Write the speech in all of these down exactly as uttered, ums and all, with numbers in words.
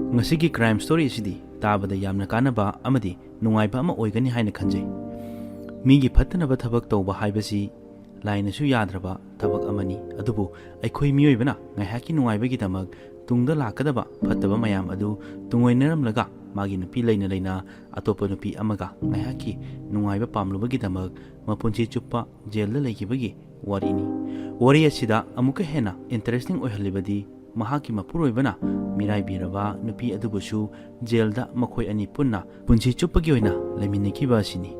ꯉꯁꯤꯒꯤ crime story ꯑꯁꯤꯗꯤ ꯇꯥꯕꯗ ꯌꯥꯝꯅ ꯀꯥꯟꯅꯕ ꯑꯃꯗꯤ ꯅꯨꯡꯉꯥꯏꯕ ꯑꯃ ꯑꯣꯏꯒꯅꯤ ꯍꯥꯏꯅ ꯈꯟꯖꯩ꯫ ꯃꯤꯒꯤ ꯐꯠꯇꯅꯕ ꯊꯕꯛ ꯇꯧꯕ ꯍꯥꯏꯕꯁꯤ ꯂꯥꯏꯅꯁꯨ ꯌꯥꯗ꯭ꯔꯕ ꯊꯕꯛ ꯑꯃꯅꯤ꯫ ꯑꯗꯨꯕꯨ ꯑꯩꯈꯣꯏ ꯃꯤꯑꯣꯏꯕꯅ ꯉꯥꯏꯍꯥꯛꯀꯤ ꯅꯨꯡꯉꯥꯏꯕꯒꯤꯗꯃꯛ ꯇꯨꯡꯗ ꯂꯥꯛꯀꯗꯕ ꯐꯠꯇꯕ ꯃꯌꯥꯝ ꯑꯗꯨ ꯇꯨꯡꯑꯣꯏꯅꯔꯝꯂꯒ ꯃꯥꯒꯤ ꯅꯨꯄꯤ ꯂꯩꯅ ꯂꯩꯅ ꯑꯇꯣꯞꯄ ꯅꯨꯄꯤ ꯑꯃꯒ ꯉꯥꯏꯍꯥꯛꯀꯤ ꯅꯨꯡꯉꯥꯏꯕ ꯄꯥꯝꯂꯨꯕꯒꯤꯗꯃꯛ ꯃꯄꯨꯟꯁꯤ ꯆꯨꯞꯄ ꯖꯦꯜꯗ ꯂꯩꯈꯤꯕꯒꯤ ꯋꯥꯔꯤꯅꯤ꯫ ꯋꯥꯔꯤ ꯑꯁꯤꯗ ꯑꯃꯨꯛꯀ ꯍꯦꯟꯅ ꯏꯟꯇꯔꯦꯁꯇꯤꯡ ꯑꯣꯏꯍꯜꯂꯤꯕꯗꯤ ꯃꯍꯥꯛꯀꯤ ꯃꯄꯨꯔꯣꯏꯕꯅ ꯃꯤꯔꯥꯏꯕꯤꯔꯕ ꯅꯨꯄꯤ ꯑꯗꯨꯕꯨꯁꯨ ꯖꯦꯜꯗ ꯃꯈꯣꯏ ꯑꯅꯤ ꯄꯨꯟꯅ ꯄꯨꯟꯁꯤ ꯆꯨꯞꯄꯒꯤ ꯑꯣꯏꯅ ꯂꯩꯃꯤꯟꯅꯈꯤꯕ ꯑꯁꯤꯅꯤ꯫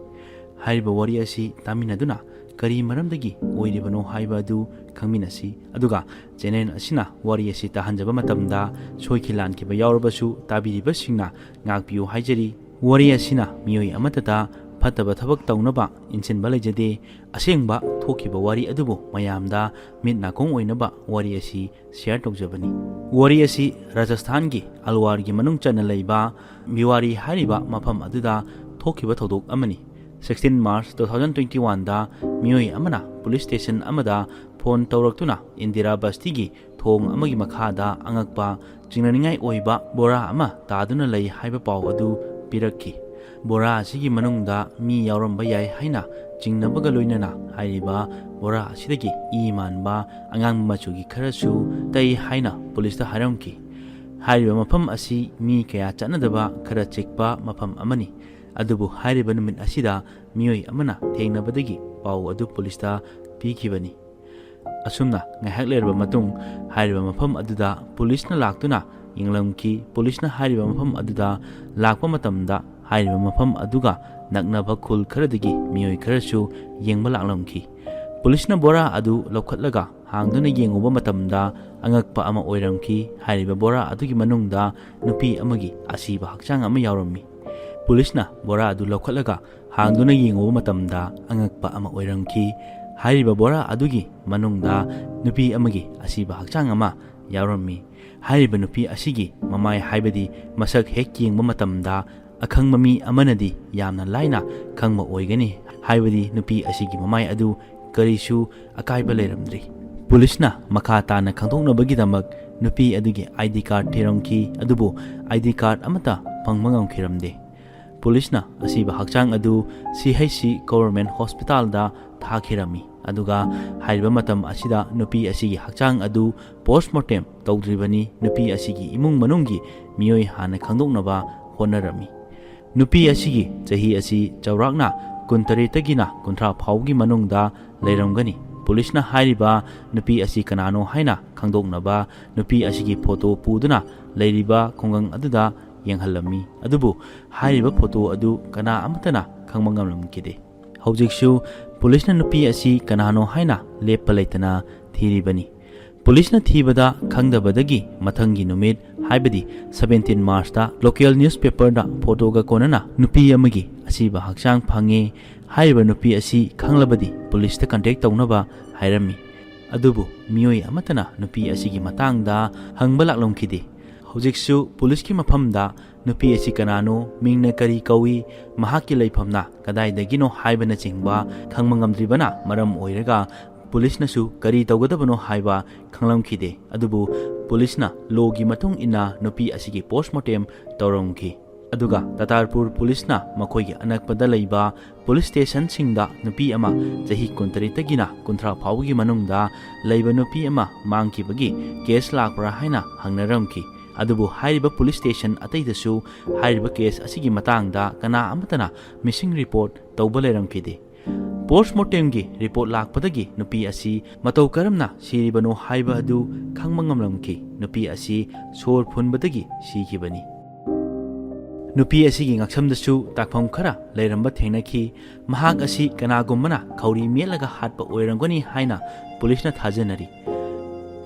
ꯍꯥꯏꯔꯤꯕ ꯋꯥꯔꯤ ꯑꯁꯤ ꯇꯥꯃꯤꯟꯅꯗꯨꯅ ꯀꯔꯤ ꯃꯔꯝꯗꯒꯤ ꯑꯣꯏꯔꯤꯕꯅꯣ ꯍꯥꯏꯕ ꯑꯗꯨ ꯈꯪꯃꯤꯟꯅꯁꯤ꯫ ꯑꯗꯨꯒ ꯆꯦꯅꯦꯜ ꯑꯁꯤꯅ ꯋꯥꯔꯤ ꯑꯁꯤ ꯇꯥꯍꯟꯖꯕ ꯃꯇꯝꯗ ꯁꯣꯏꯈꯤ ꯂꯥꯟꯈꯤꯕ ꯌꯥꯎꯔꯕꯁꯨ ꯇꯥꯕꯤꯔꯤꯕꯁꯤꯡꯅ ꯉꯥꯛꯄꯤꯌꯨ ꯍꯥꯏꯖꯔꯤ꯫ ꯋꯥꯔꯤ ꯑꯁꯤꯅ ꯃꯤꯑꯣꯏ ꯑꯃꯠꯇꯗ ꯐꯠꯇꯕ ꯊꯕꯛ ꯇꯧꯅꯕ ꯏꯟꯁꯤꯟꯕ ꯂꯩꯖꯗꯦ꯫ ꯑꯁꯦꯡꯕ ꯊꯣꯛꯈꯤꯕ ꯋꯥꯔꯤ ꯑꯗꯨꯕꯨ ꯃꯌꯥꯝꯗ ꯃꯤꯠ ꯅꯥꯀꯣꯡ ꯑꯣꯏꯅꯕ ꯋꯥꯔꯤ ꯑꯁꯤ ꯁꯤꯌꯔ ꯇꯧꯖꯕꯅꯤ꯫ ꯋꯥꯔꯤ ꯑꯁꯤ ꯔꯥꯖꯁꯊꯥꯟꯒꯤ ꯑꯜꯋꯥꯔꯒꯤ ꯃꯅꯨꯡ ꯆꯟꯅ ꯂꯩꯕ ꯕꯤꯋꯥꯔꯤ ꯍꯥꯏꯔꯤꯕ ꯃꯐꯝ ꯑꯗꯨꯗ ꯊꯣꯛꯈꯤꯕ ꯊꯧꯗꯣꯛ ꯑꯃꯅꯤ꯫ Sixteen March two thousand twenty ꯋꯥꯟꯗ ꯃꯤꯑꯣꯏ ꯑꯃꯅ ꯄꯨꯂꯤꯁ ꯁ꯭ꯇꯦꯁꯟ ꯑꯃꯗ ꯐꯣꯟ ꯇꯧꯔꯛꯇꯨꯅ ꯏꯟꯗꯤꯔꯥ ꯕꯁꯇꯤꯒꯤ ꯊꯣꯡ ꯑꯃꯒꯤ ꯃꯈꯥꯗ ꯑꯉꯛꯄ ꯆꯤꯡꯅꯅꯤꯡꯉꯥꯏ ꯑꯣꯏꯕ ꯕꯣꯔꯥ ꯑꯃ ꯇꯥꯗꯨꯅ ꯂꯩ ꯍꯥꯏꯕ ꯄꯥꯎ ꯑꯗꯨ ꯄꯤꯔꯛꯈꯤ꯫ ꯕꯣꯔꯥ ꯑꯁꯤꯒꯤ ꯃꯅꯨꯡꯗ ꯃꯤ ꯌꯥꯎꯔꯝꯕ ꯌꯥꯏ ꯍꯥꯏꯅ ꯆꯤꯡꯅꯕꯒ ꯂꯣꯏꯅꯅ ꯍꯥꯏꯔꯤꯕ ꯕꯣꯔꯥ ꯑꯁꯤꯗꯒꯤ ꯏ ꯃꯥꯟꯕ ꯑꯉꯥꯡꯕ ꯃꯆꯨꯒꯤ ꯈꯔꯁꯨ ꯇꯩ ꯍꯥꯏꯅ ꯄꯨꯂꯤꯁꯇ ꯍꯥꯏꯔꯝꯈꯤ꯫ ꯍꯥꯏꯔꯤꯕ ꯃꯐꯝ ꯑꯁꯤ ꯃꯤ ꯀꯌꯥ ꯆꯠꯅꯗꯕ ꯈꯔ ꯆꯤꯛꯄ ꯃꯐꯝ ꯑꯃꯅꯤ꯫ ꯑꯗꯨꯕꯨ ꯍꯥꯏꯔꯤꯕ ꯅꯨꯃꯤꯠ ꯑꯁꯤꯗ ꯃꯤꯑꯣꯏ ꯑꯃꯅ ꯊꯦꯡꯅꯕꯗꯒꯤ ꯄꯥꯎ ꯑꯗꯨ ꯄꯨꯂꯤꯁꯇ ꯄꯤꯈꯤꯕꯅꯤ꯫ ꯑꯁꯨꯝꯅ ꯉꯥꯏꯍꯥꯛ ꯂꯩꯔꯕ ꯃꯇꯨꯡ ꯍꯥꯏꯔꯤꯕ ꯃꯐꯝ ꯑꯗꯨꯗ ꯄꯨꯂꯤꯁꯅ ꯂꯥꯛꯇꯨꯅ ꯌꯦꯡꯂꯝꯈꯤ꯫ ꯄꯨꯂꯤꯁꯅ ꯍꯥꯏꯔꯤꯕ ꯃꯐꯝ ꯑꯗꯨꯗ ꯂꯥꯛꯄ ꯃꯇꯝꯗ ꯍꯥꯏꯔꯤꯕ ꯃꯐꯝ ꯑꯗꯨꯒ ꯅꯛꯅꯕ ꯈꯨꯜ ꯈꯔꯗꯒꯤ ꯃꯤꯑꯣꯏ ꯈꯔꯁꯨ ꯌꯦꯡꯕ ꯂꯥꯛꯂꯝꯈꯤ꯫ ꯄꯨꯂꯤꯁꯅ ꯕꯣꯔꯥ ꯑꯗꯨ ꯂꯧꯈꯠꯂꯒ ꯍꯥꯡꯗꯨꯅ ꯌꯦꯡꯉꯨꯕ ꯃꯇꯝꯗ ꯑꯉꯛꯄ ꯑꯃ ꯑꯣꯏꯔꯝꯈꯤ꯫ ꯍꯥꯏꯔꯤꯕ ꯕꯣꯔꯥ ꯑꯗꯨꯒꯤ ꯃꯅꯨꯡꯗ ꯅꯨꯄꯤ ꯑꯃꯒꯤ ꯑꯁꯤꯕ ꯍꯛꯆꯥꯡ ꯑꯃ ꯌꯥꯎꯔꯝꯃꯤ꯫ ꯄꯨꯂꯤꯁꯅ ꯕꯣꯔꯥ ꯑꯗꯨ ꯂꯧꯈꯠꯂꯒ ꯍꯥꯡꯗꯨꯅ ꯌꯦꯡꯉꯨꯕ ꯃꯇꯝꯗ ꯑꯉꯛꯄ ꯑꯃ ꯑꯣꯏꯔꯝꯈꯤ꯫ ꯍꯥꯏꯔꯤꯕ ꯕꯣꯔꯥ ꯑꯗꯨꯒꯤ ꯃꯅꯨꯡꯗ ꯅꯨꯄꯤ ꯑꯃꯒꯤ ꯑꯁꯤꯕ ꯍꯛꯆꯥꯡ ꯑꯃ ꯌꯥꯎꯔꯝꯃꯤ꯫ ꯍꯥꯏꯔꯤꯕ ꯅꯨꯄꯤ ꯑꯁꯤꯒꯤ ꯃꯃꯥꯏ ꯍꯥꯏꯕꯗꯤ ꯃꯁꯛ ꯍꯦꯛ ꯌꯦꯡꯕ ꯃꯇꯝꯗ ꯑꯈꯪꯕ ꯃꯤ ꯑꯃꯅꯗꯤ ꯌꯥꯝꯅ ꯂꯥꯏꯅ ꯈꯪꯕ ꯑꯣꯏꯒꯅꯤ꯫ ꯍꯥꯏꯕꯗꯤ ꯅꯨꯄꯤ ꯑꯁꯤꯒꯤ ꯃꯃꯥꯏ ꯑꯗꯨ ꯀꯔꯤꯁꯨ ꯑꯀꯥꯏꯕ ꯂꯩꯔꯝꯗ꯭ꯔꯤ꯫ ꯄꯨꯂꯤꯁꯅ ꯃꯈꯥ ꯇꯥꯅ ꯈꯪꯗꯣꯛꯅꯕꯒꯤꯗꯃꯛ ꯅꯨꯄꯤ ꯑꯗꯨꯒꯤ ID card ꯊꯤꯔꯝꯈꯤ, ꯑꯗꯨꯕꯨ ID card ꯑꯃꯠꯇ ꯐꯪꯕ ꯉꯝꯈꯤꯔꯝꯗꯦ꯫ ꯄꯨꯂꯤꯁꯅ ꯑꯁꯤꯕ ꯍꯛꯆꯥꯡ ꯑꯗꯨ CHC Government Hospitalꯗ ꯊꯥꯈꯤꯔꯝꯃꯤ, ꯑꯗꯨꯒ ꯍꯥꯏꯔꯤꯕ ꯃꯇꯝ ꯑꯁꯤꯗ ꯅꯨꯄꯤ ꯑꯁꯤꯒꯤ ꯍꯛꯆꯥꯡ ꯑꯗꯨ post mortem ꯇꯧꯗ꯭ꯔꯤꯕꯅꯤ꯫ ꯅꯨꯄꯤ ꯑꯁꯤꯒꯤ ꯏꯃꯨꯡ ꯃꯅꯨꯡꯒꯤ ꯃꯤꯑꯣꯏ ꯍꯥꯟꯅ ꯈꯪꯗꯣꯛꯅꯕ ꯍꯣꯠꯅꯔꯝꯃꯤ꯫ ꯅꯨꯄꯤ ꯑꯁꯤꯒꯤ ꯆꯍꯤ ꯑꯁꯤ ꯆꯥꯎꯔꯥꯛꯅ ꯀꯨꯟꯇꯔꯦꯠꯇꯒꯤꯅ ꯀꯨꯟꯊ꯭ꯔꯥ ꯐꯥꯎꯒꯤ ꯃꯅꯨꯡꯗ ꯂꯩꯔꯝꯒꯅꯤ꯫ ꯄꯨꯂꯤꯁꯅ ꯍꯥꯏꯔꯤꯕ ꯅꯨꯄꯤ ꯑꯁꯤ ꯀꯅꯥꯅꯣ ꯍꯥꯏꯅ ꯈꯪꯗꯣꯛꯅꯕ ꯅꯨꯄꯤ ꯑꯁꯤꯒꯤ photo ꯄꯨꯗꯨꯅ ꯂꯩꯔꯤꯕ ꯈꯨꯡꯒꯪ ꯑꯗꯨꯗ ꯌꯦꯡꯍꯜꯂꯝꯃꯤ, ꯑꯗꯨꯕꯨ ꯍꯥꯏꯔꯤꯕ photo ꯑꯗꯨ ꯀꯅꯥ ꯑꯃꯠꯇꯅ ꯈꯪꯕ ꯉꯝꯂꯝꯈꯤꯗꯦ꯫ ꯍꯧꯖꯤꯛꯁꯨ ꯄꯨꯂꯤꯁꯅ ꯅꯨꯄꯤ ꯑꯁꯤ ꯀꯅꯥꯅꯣ ꯍꯥꯏꯅ ꯂꯦꯞꯄ ꯂꯩꯇꯅ ꯊꯤꯔꯤꯕꯅꯤ꯫ ꯄꯨꯂꯤꯁꯅ ꯊꯤꯕꯗ ꯈꯪꯗꯕꯗꯒꯤ ꯃꯊꯪꯒꯤ ꯅꯨꯃꯤꯠ, ꯍꯥꯏꯕꯗꯤ seventeen Marchꯇ local newspaperꯗ photoꯒ ꯀꯣꯟꯅꯅ ꯅꯨꯄꯤ ꯑꯃꯒꯤ ꯑꯁꯤꯕ ꯍꯛꯆꯥꯡ ꯐꯪꯉꯦ꯫ ꯍꯥꯏꯔꯤꯕ ꯅꯨꯄꯤ ꯑꯁꯤ ꯈꯪꯂꯕꯗꯤ ꯄꯨꯂꯤꯁꯇ contact ꯇꯧꯅꯕ ꯍꯥꯏꯔꯝꯃꯤ꯫ ꯑꯗꯨꯕꯨ ꯃꯤꯑꯣꯏ ꯑꯃꯠꯇꯅ ꯅꯨꯄꯤ ꯑꯁꯤꯒꯤ ꯃꯇꯥꯡꯗ ꯍꯪꯕ ꯂꯥꯛꯂꯝꯈꯤꯗꯦ꯫ ꯍꯧꯖꯤꯛꯁꯨ ꯄꯨꯂꯤꯁꯀꯤ ꯃꯐꯝꯗ ꯅꯨꯄꯤ ꯑꯁꯤ ꯀꯅꯥꯅꯣ, ꯃꯤꯡꯅ ꯀꯔꯤ ꯀꯧꯏ, ꯃꯍꯥꯛꯀꯤ ꯂꯩꯐꯝꯅ ꯀꯗꯥꯏꯗꯒꯤꯅꯣ ꯍꯥꯏꯕꯅꯆꯤꯡꯕ ꯈꯪꯕ ꯉꯝꯗ꯭ꯔꯤꯕꯅ ꯃꯔꯝ ꯑꯣꯏꯔꯒ ꯄꯨꯂꯤꯁꯅꯁꯨ ꯀꯔꯤ ꯇꯧꯒꯗꯕꯅꯣ ꯍꯥꯏꯕ ꯈꯪꯂꯝꯈꯤꯗꯦ꯫ ꯑꯗꯨꯕꯨ ꯄꯨꯂꯤꯁꯅ lawꯒꯤ ꯃꯇꯨꯡ ꯏꯟꯅ ꯅꯨꯄꯤ ꯑꯁꯤꯒꯤ post mortem ꯇꯧꯔꯝꯈꯤ꯫ ꯑꯗꯨꯒ ꯇꯇꯥꯔꯄꯨꯔ ꯄꯨꯂꯤꯁꯅ ꯃꯈꯣꯏꯒꯤ ꯑꯅꯛꯄꯗ ꯂꯩꯕ ꯄꯨꯂꯤꯁ stationꯁꯤꯡꯗ ꯅꯨꯄꯤ ꯑꯃ ꯆꯍꯤ ꯀꯨꯟꯇꯔꯦꯠꯇꯒꯤꯅ ꯀꯨꯟꯊ꯭ꯔꯥ ꯐꯥꯎꯕꯒꯤ ꯃꯅꯨꯡꯗ ꯂꯩꯕ ꯅꯨꯄꯤ ꯑꯃ ꯃꯥꯡꯈꯤꯕꯒꯤ case ꯂꯥꯛꯄ꯭ꯔꯥ ꯍꯥꯏꯅ ꯍꯪꯅꯔꯝꯈꯤ꯫ ꯑꯗꯨꯕꯨ ꯍꯥꯏꯔꯤꯕ ꯄꯨꯂꯤꯁ station ꯑꯇꯩꯗꯁꯨ ꯍꯥꯏꯔꯤꯕ case ꯑꯁꯤꯒꯤ ꯃꯇꯥꯡꯗ ꯀꯅꯥ ꯑꯃꯠꯇꯅ missing report ꯇꯧꯕ ꯂꯩꯔꯝꯈꯤꯗꯦ꯫ Post mortemꯒꯤ report ꯂꯥꯛꯄꯗꯒꯤ ꯅꯨꯄꯤ ꯑꯁꯤ ꯃꯇꯧ ꯀꯔꯝꯅ ꯁꯤꯔꯤꯕꯅꯣ ꯍꯥꯏꯕ ꯑꯗꯨ ꯈꯪꯕ ꯉꯝꯂꯝꯈꯤ꯫ ꯅꯨꯄꯤ ꯑꯁꯤ ꯁꯣꯔ ꯐꯨꯟꯕꯗꯒꯤ ꯁꯤꯈꯤꯕꯅꯤ꯫ ꯅꯨꯄꯤ ꯑꯁꯤꯒꯤ ꯉꯛꯁꯝꯗꯁꯨ ꯇꯥꯛꯐꯝ ꯈꯔ ꯂꯩꯔꯝꯕ ꯊꯦꯡꯅꯈꯤ꯫ ꯃꯍꯥꯛ ꯑꯁꯤ ꯀꯅꯥꯒꯨꯝꯕꯅ ꯈꯧꯔꯤ ꯃꯦꯠꯂꯒ ꯍꯥꯠꯄ ꯑꯣꯏꯔꯝꯒꯅꯤ ꯍꯥꯏꯅ ꯄꯨꯂꯤꯁꯅ ꯊꯥꯖꯅꯔꯤ꯫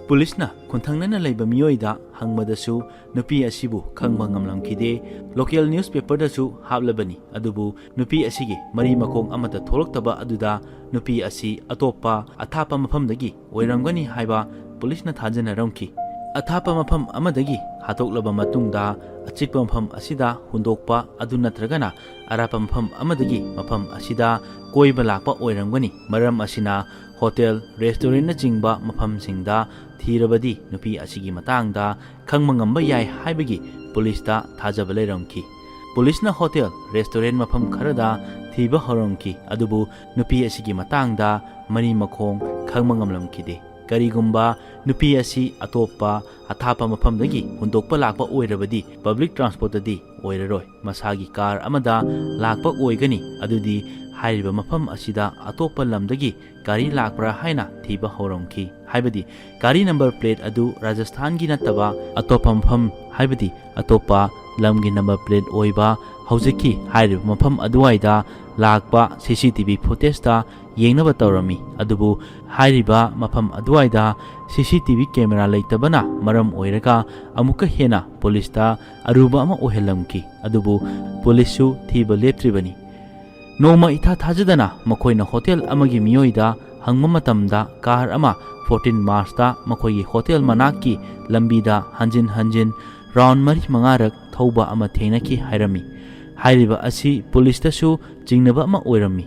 ꯄꯨꯂꯤꯁꯅ ꯈꯨꯟꯊꯪꯅꯅ ꯂꯩꯕ ꯃꯤꯑꯣꯏꯗ ꯍꯪꯕꯗꯁꯨ ꯅꯨꯄꯤ ꯑꯁꯤꯕꯨ ꯈꯪꯕ ꯉꯝꯂꯝꯈꯤꯗꯦ꯫ Local newspaperꯗꯁꯨ ꯍꯥꯞꯂꯕꯅꯤ, ꯑꯗꯨꯕꯨ ꯅꯨꯄꯤ ꯑꯁꯤꯒꯤ ꯃꯔꯤ ꯃꯈꯣꯡ ꯑꯃꯠꯇ ꯊꯣꯛꯂꯛꯇꯕ ꯑꯗꯨꯗ ꯅꯨꯄꯤ ꯑꯁꯤ ꯑꯇꯣꯞꯄ ꯑꯊꯥꯞꯄ ꯃꯐꯝꯗꯒꯤ ꯑꯣꯏꯔꯝꯒꯅꯤ ꯍꯥꯏꯕ ꯄꯨꯂꯤꯁꯅ ꯊꯥꯖꯅꯔꯝꯈꯤ꯫ ꯑꯊꯥꯞꯄ ꯃꯐꯝ ꯑꯃꯗꯒꯤ ꯍꯥꯠꯇꯣꯛꯂꯕ ꯃꯇꯨꯡꯗ, ꯑꯆꯤꯛꯄ ꯃꯐꯝ ꯑꯁꯤꯗ ꯍꯨꯟꯗꯣꯛꯄ ꯑꯗꯨ ꯅꯠꯇ꯭ꯔꯒꯅ ꯑꯔꯥꯞꯄ ꯃꯐꯝ ꯑꯃꯗꯒꯤ ꯃꯐꯝ ꯑꯁꯤꯗ ꯀꯣꯏꯕ ꯂꯥꯛꯄ ꯑꯣꯏꯔꯝꯒꯅꯤ꯫ ꯃꯔꯝ ꯑꯁꯤꯅ, ꯍꯣꯇꯦꯜ, ꯔꯦꯁꯇꯨꯔꯦꯟꯠꯅꯆꯤꯡꯕ ꯃꯐꯝꯁꯤꯡꯗ ꯊꯤꯔꯕꯗꯤ ꯅꯨꯄꯤ ꯑꯁꯤꯒꯤ ꯃꯇꯥꯡꯗ ꯈꯪꯕ ꯉꯝꯕ ꯌꯥꯏ ꯍꯥꯏꯕꯒꯤ ꯄꯨꯂꯤꯁꯇ ꯊꯥꯖꯕ ꯂꯩꯔꯝꯈꯤ꯫ ꯄꯨꯂꯤꯁꯅ ꯍꯣꯇꯦꯜ, ꯔꯦꯁꯇꯨꯔꯦꯟꯠ ꯃꯐꯝ ꯈꯔꯗ ꯊꯤꯕ ꯍꯧꯔꯝꯈꯤ, ꯑꯗꯨꯕꯨ ꯅꯨꯄꯤ ꯑꯁꯤꯒꯤ ꯃꯇꯥꯡꯗ ꯃꯔꯤ ꯃꯈꯣꯡ ꯈꯪꯕ ꯉꯝꯂꯝꯈꯤꯗꯦ꯫ ꯀꯔꯤꯒꯨꯝꯕ ꯅꯨꯄꯤ ꯑꯁꯤ ꯑꯇꯣꯞꯄ ꯑꯊꯥꯞꯄ ꯃꯐꯝꯗꯒꯤ ꯍꯨꯟꯗꯣꯛꯄ ꯂꯥꯛꯄ ꯑꯣꯏꯔꯕꯗꯤ, ꯄꯕ꯭ꯂꯤꯛ ꯇ꯭ꯔꯥꯟꯁꯄꯣꯔꯠꯇꯗꯤ ꯑꯣꯏꯔꯔꯣꯏ, ꯃꯁꯥꯒꯤ ꯀꯥꯔ ꯑꯃꯗ ꯂꯥꯛꯄ ꯑꯣꯏꯒꯅꯤ꯫ ꯑꯗꯨꯗꯤ ꯍꯥꯏꯔꯤꯕ ꯃꯐꯝ ꯑꯁꯤꯗ ꯑꯇꯣꯞꯄ ꯂꯝꯗꯒꯤ ꯒꯥꯔꯤ ꯂꯥꯛꯄ꯭ꯔꯥ ꯍꯥꯏꯅ ꯊꯤꯕ ꯍꯧꯔꯝꯈꯤ꯫ ꯍꯥꯏꯕꯗꯤ ꯒꯥꯔꯤ ꯅꯝꯕꯔ ꯄ꯭ꯂꯦꯠ ꯑꯗꯨ ꯔꯥꯖꯁꯊꯥꯟꯒꯤ ꯅꯠꯇꯕ ꯑꯇꯣꯞꯄ ꯃꯐꯝ, ꯍꯥꯏꯕꯗꯤ ꯑꯇꯣꯞꯄ ꯂꯝꯒꯤ ꯅꯝꯕꯔ ꯄ꯭ꯂꯦꯠ ꯑꯣꯏꯕ ꯍꯧꯖꯤꯛꯀꯤ ꯍꯥꯏꯔꯤꯕ ꯃꯐꯝ ꯑꯗꯨꯋꯥꯏꯗ ꯂꯥꯛꯄ ꯁꯤ ꯁꯤ ꯇꯤ ꯚꯤ ꯐꯨꯇꯦꯖꯇ ꯌꯦꯡꯅꯕ ꯇꯧꯔꯝꯃꯤ꯫ ꯑꯗꯨꯕꯨ ꯍꯥꯏꯔꯤꯕ ꯃꯐꯝ ꯑꯗꯨꯋꯥꯏꯗ ꯁꯤ ꯁꯤ ꯇꯤ ꯚꯤ ꯀꯦꯃꯦꯔꯥ ꯂꯩꯇꯕꯅ ꯃꯔꯝ ꯑꯣꯏꯔꯒ ꯑꯃꯨꯛꯀ ꯍꯦꯟꯅ ꯄꯨꯂꯤꯁꯇ ꯑꯔꯨꯕ ꯑꯃ ꯑꯣꯏꯍꯜꯂꯝꯈꯤ꯫ ꯑꯗꯨꯕꯨ ꯄꯨꯂꯤꯁꯁꯨ ꯊꯤꯕ ꯂꯦꯞꯇ꯭ꯔꯤꯕꯅꯤ꯫ ꯅꯣꯡꯃ ꯏꯊꯥ ꯊꯥꯖꯗꯅ ꯃꯈꯣꯏꯅ ꯍꯣꯇꯦꯜ ꯑꯃꯒꯤ ꯃꯤꯑꯣꯏꯗ ꯍꯪꯕ ꯃꯇꯝꯗ, ꯀꯥꯔ ꯑꯃ ꯐꯣꯔꯇꯤꯟ ꯃꯥꯔꯆꯇ ꯃꯈꯣꯏꯒꯤ ꯍꯣꯇꯦꯜ ꯃꯅꯥꯛꯀꯤ ꯂꯝꯕꯤꯗ ꯍꯟꯖꯤꯟ ꯍꯟꯖꯤꯟ ꯔꯥꯎꯟ ꯃꯔꯤ ꯃꯉꯥꯔꯛ ꯊꯧꯕ ꯑꯃ ꯊꯦꯡꯅꯈꯤ ꯍꯥꯏꯔꯝꯃꯤ꯫ ꯍꯥꯏꯔꯤꯕ ꯑꯁꯤ ꯄꯨꯂꯤꯁꯇꯁꯨ ꯆꯤꯡꯅꯕ ꯑꯃ ꯑꯣꯏꯔꯝꯃꯤ꯫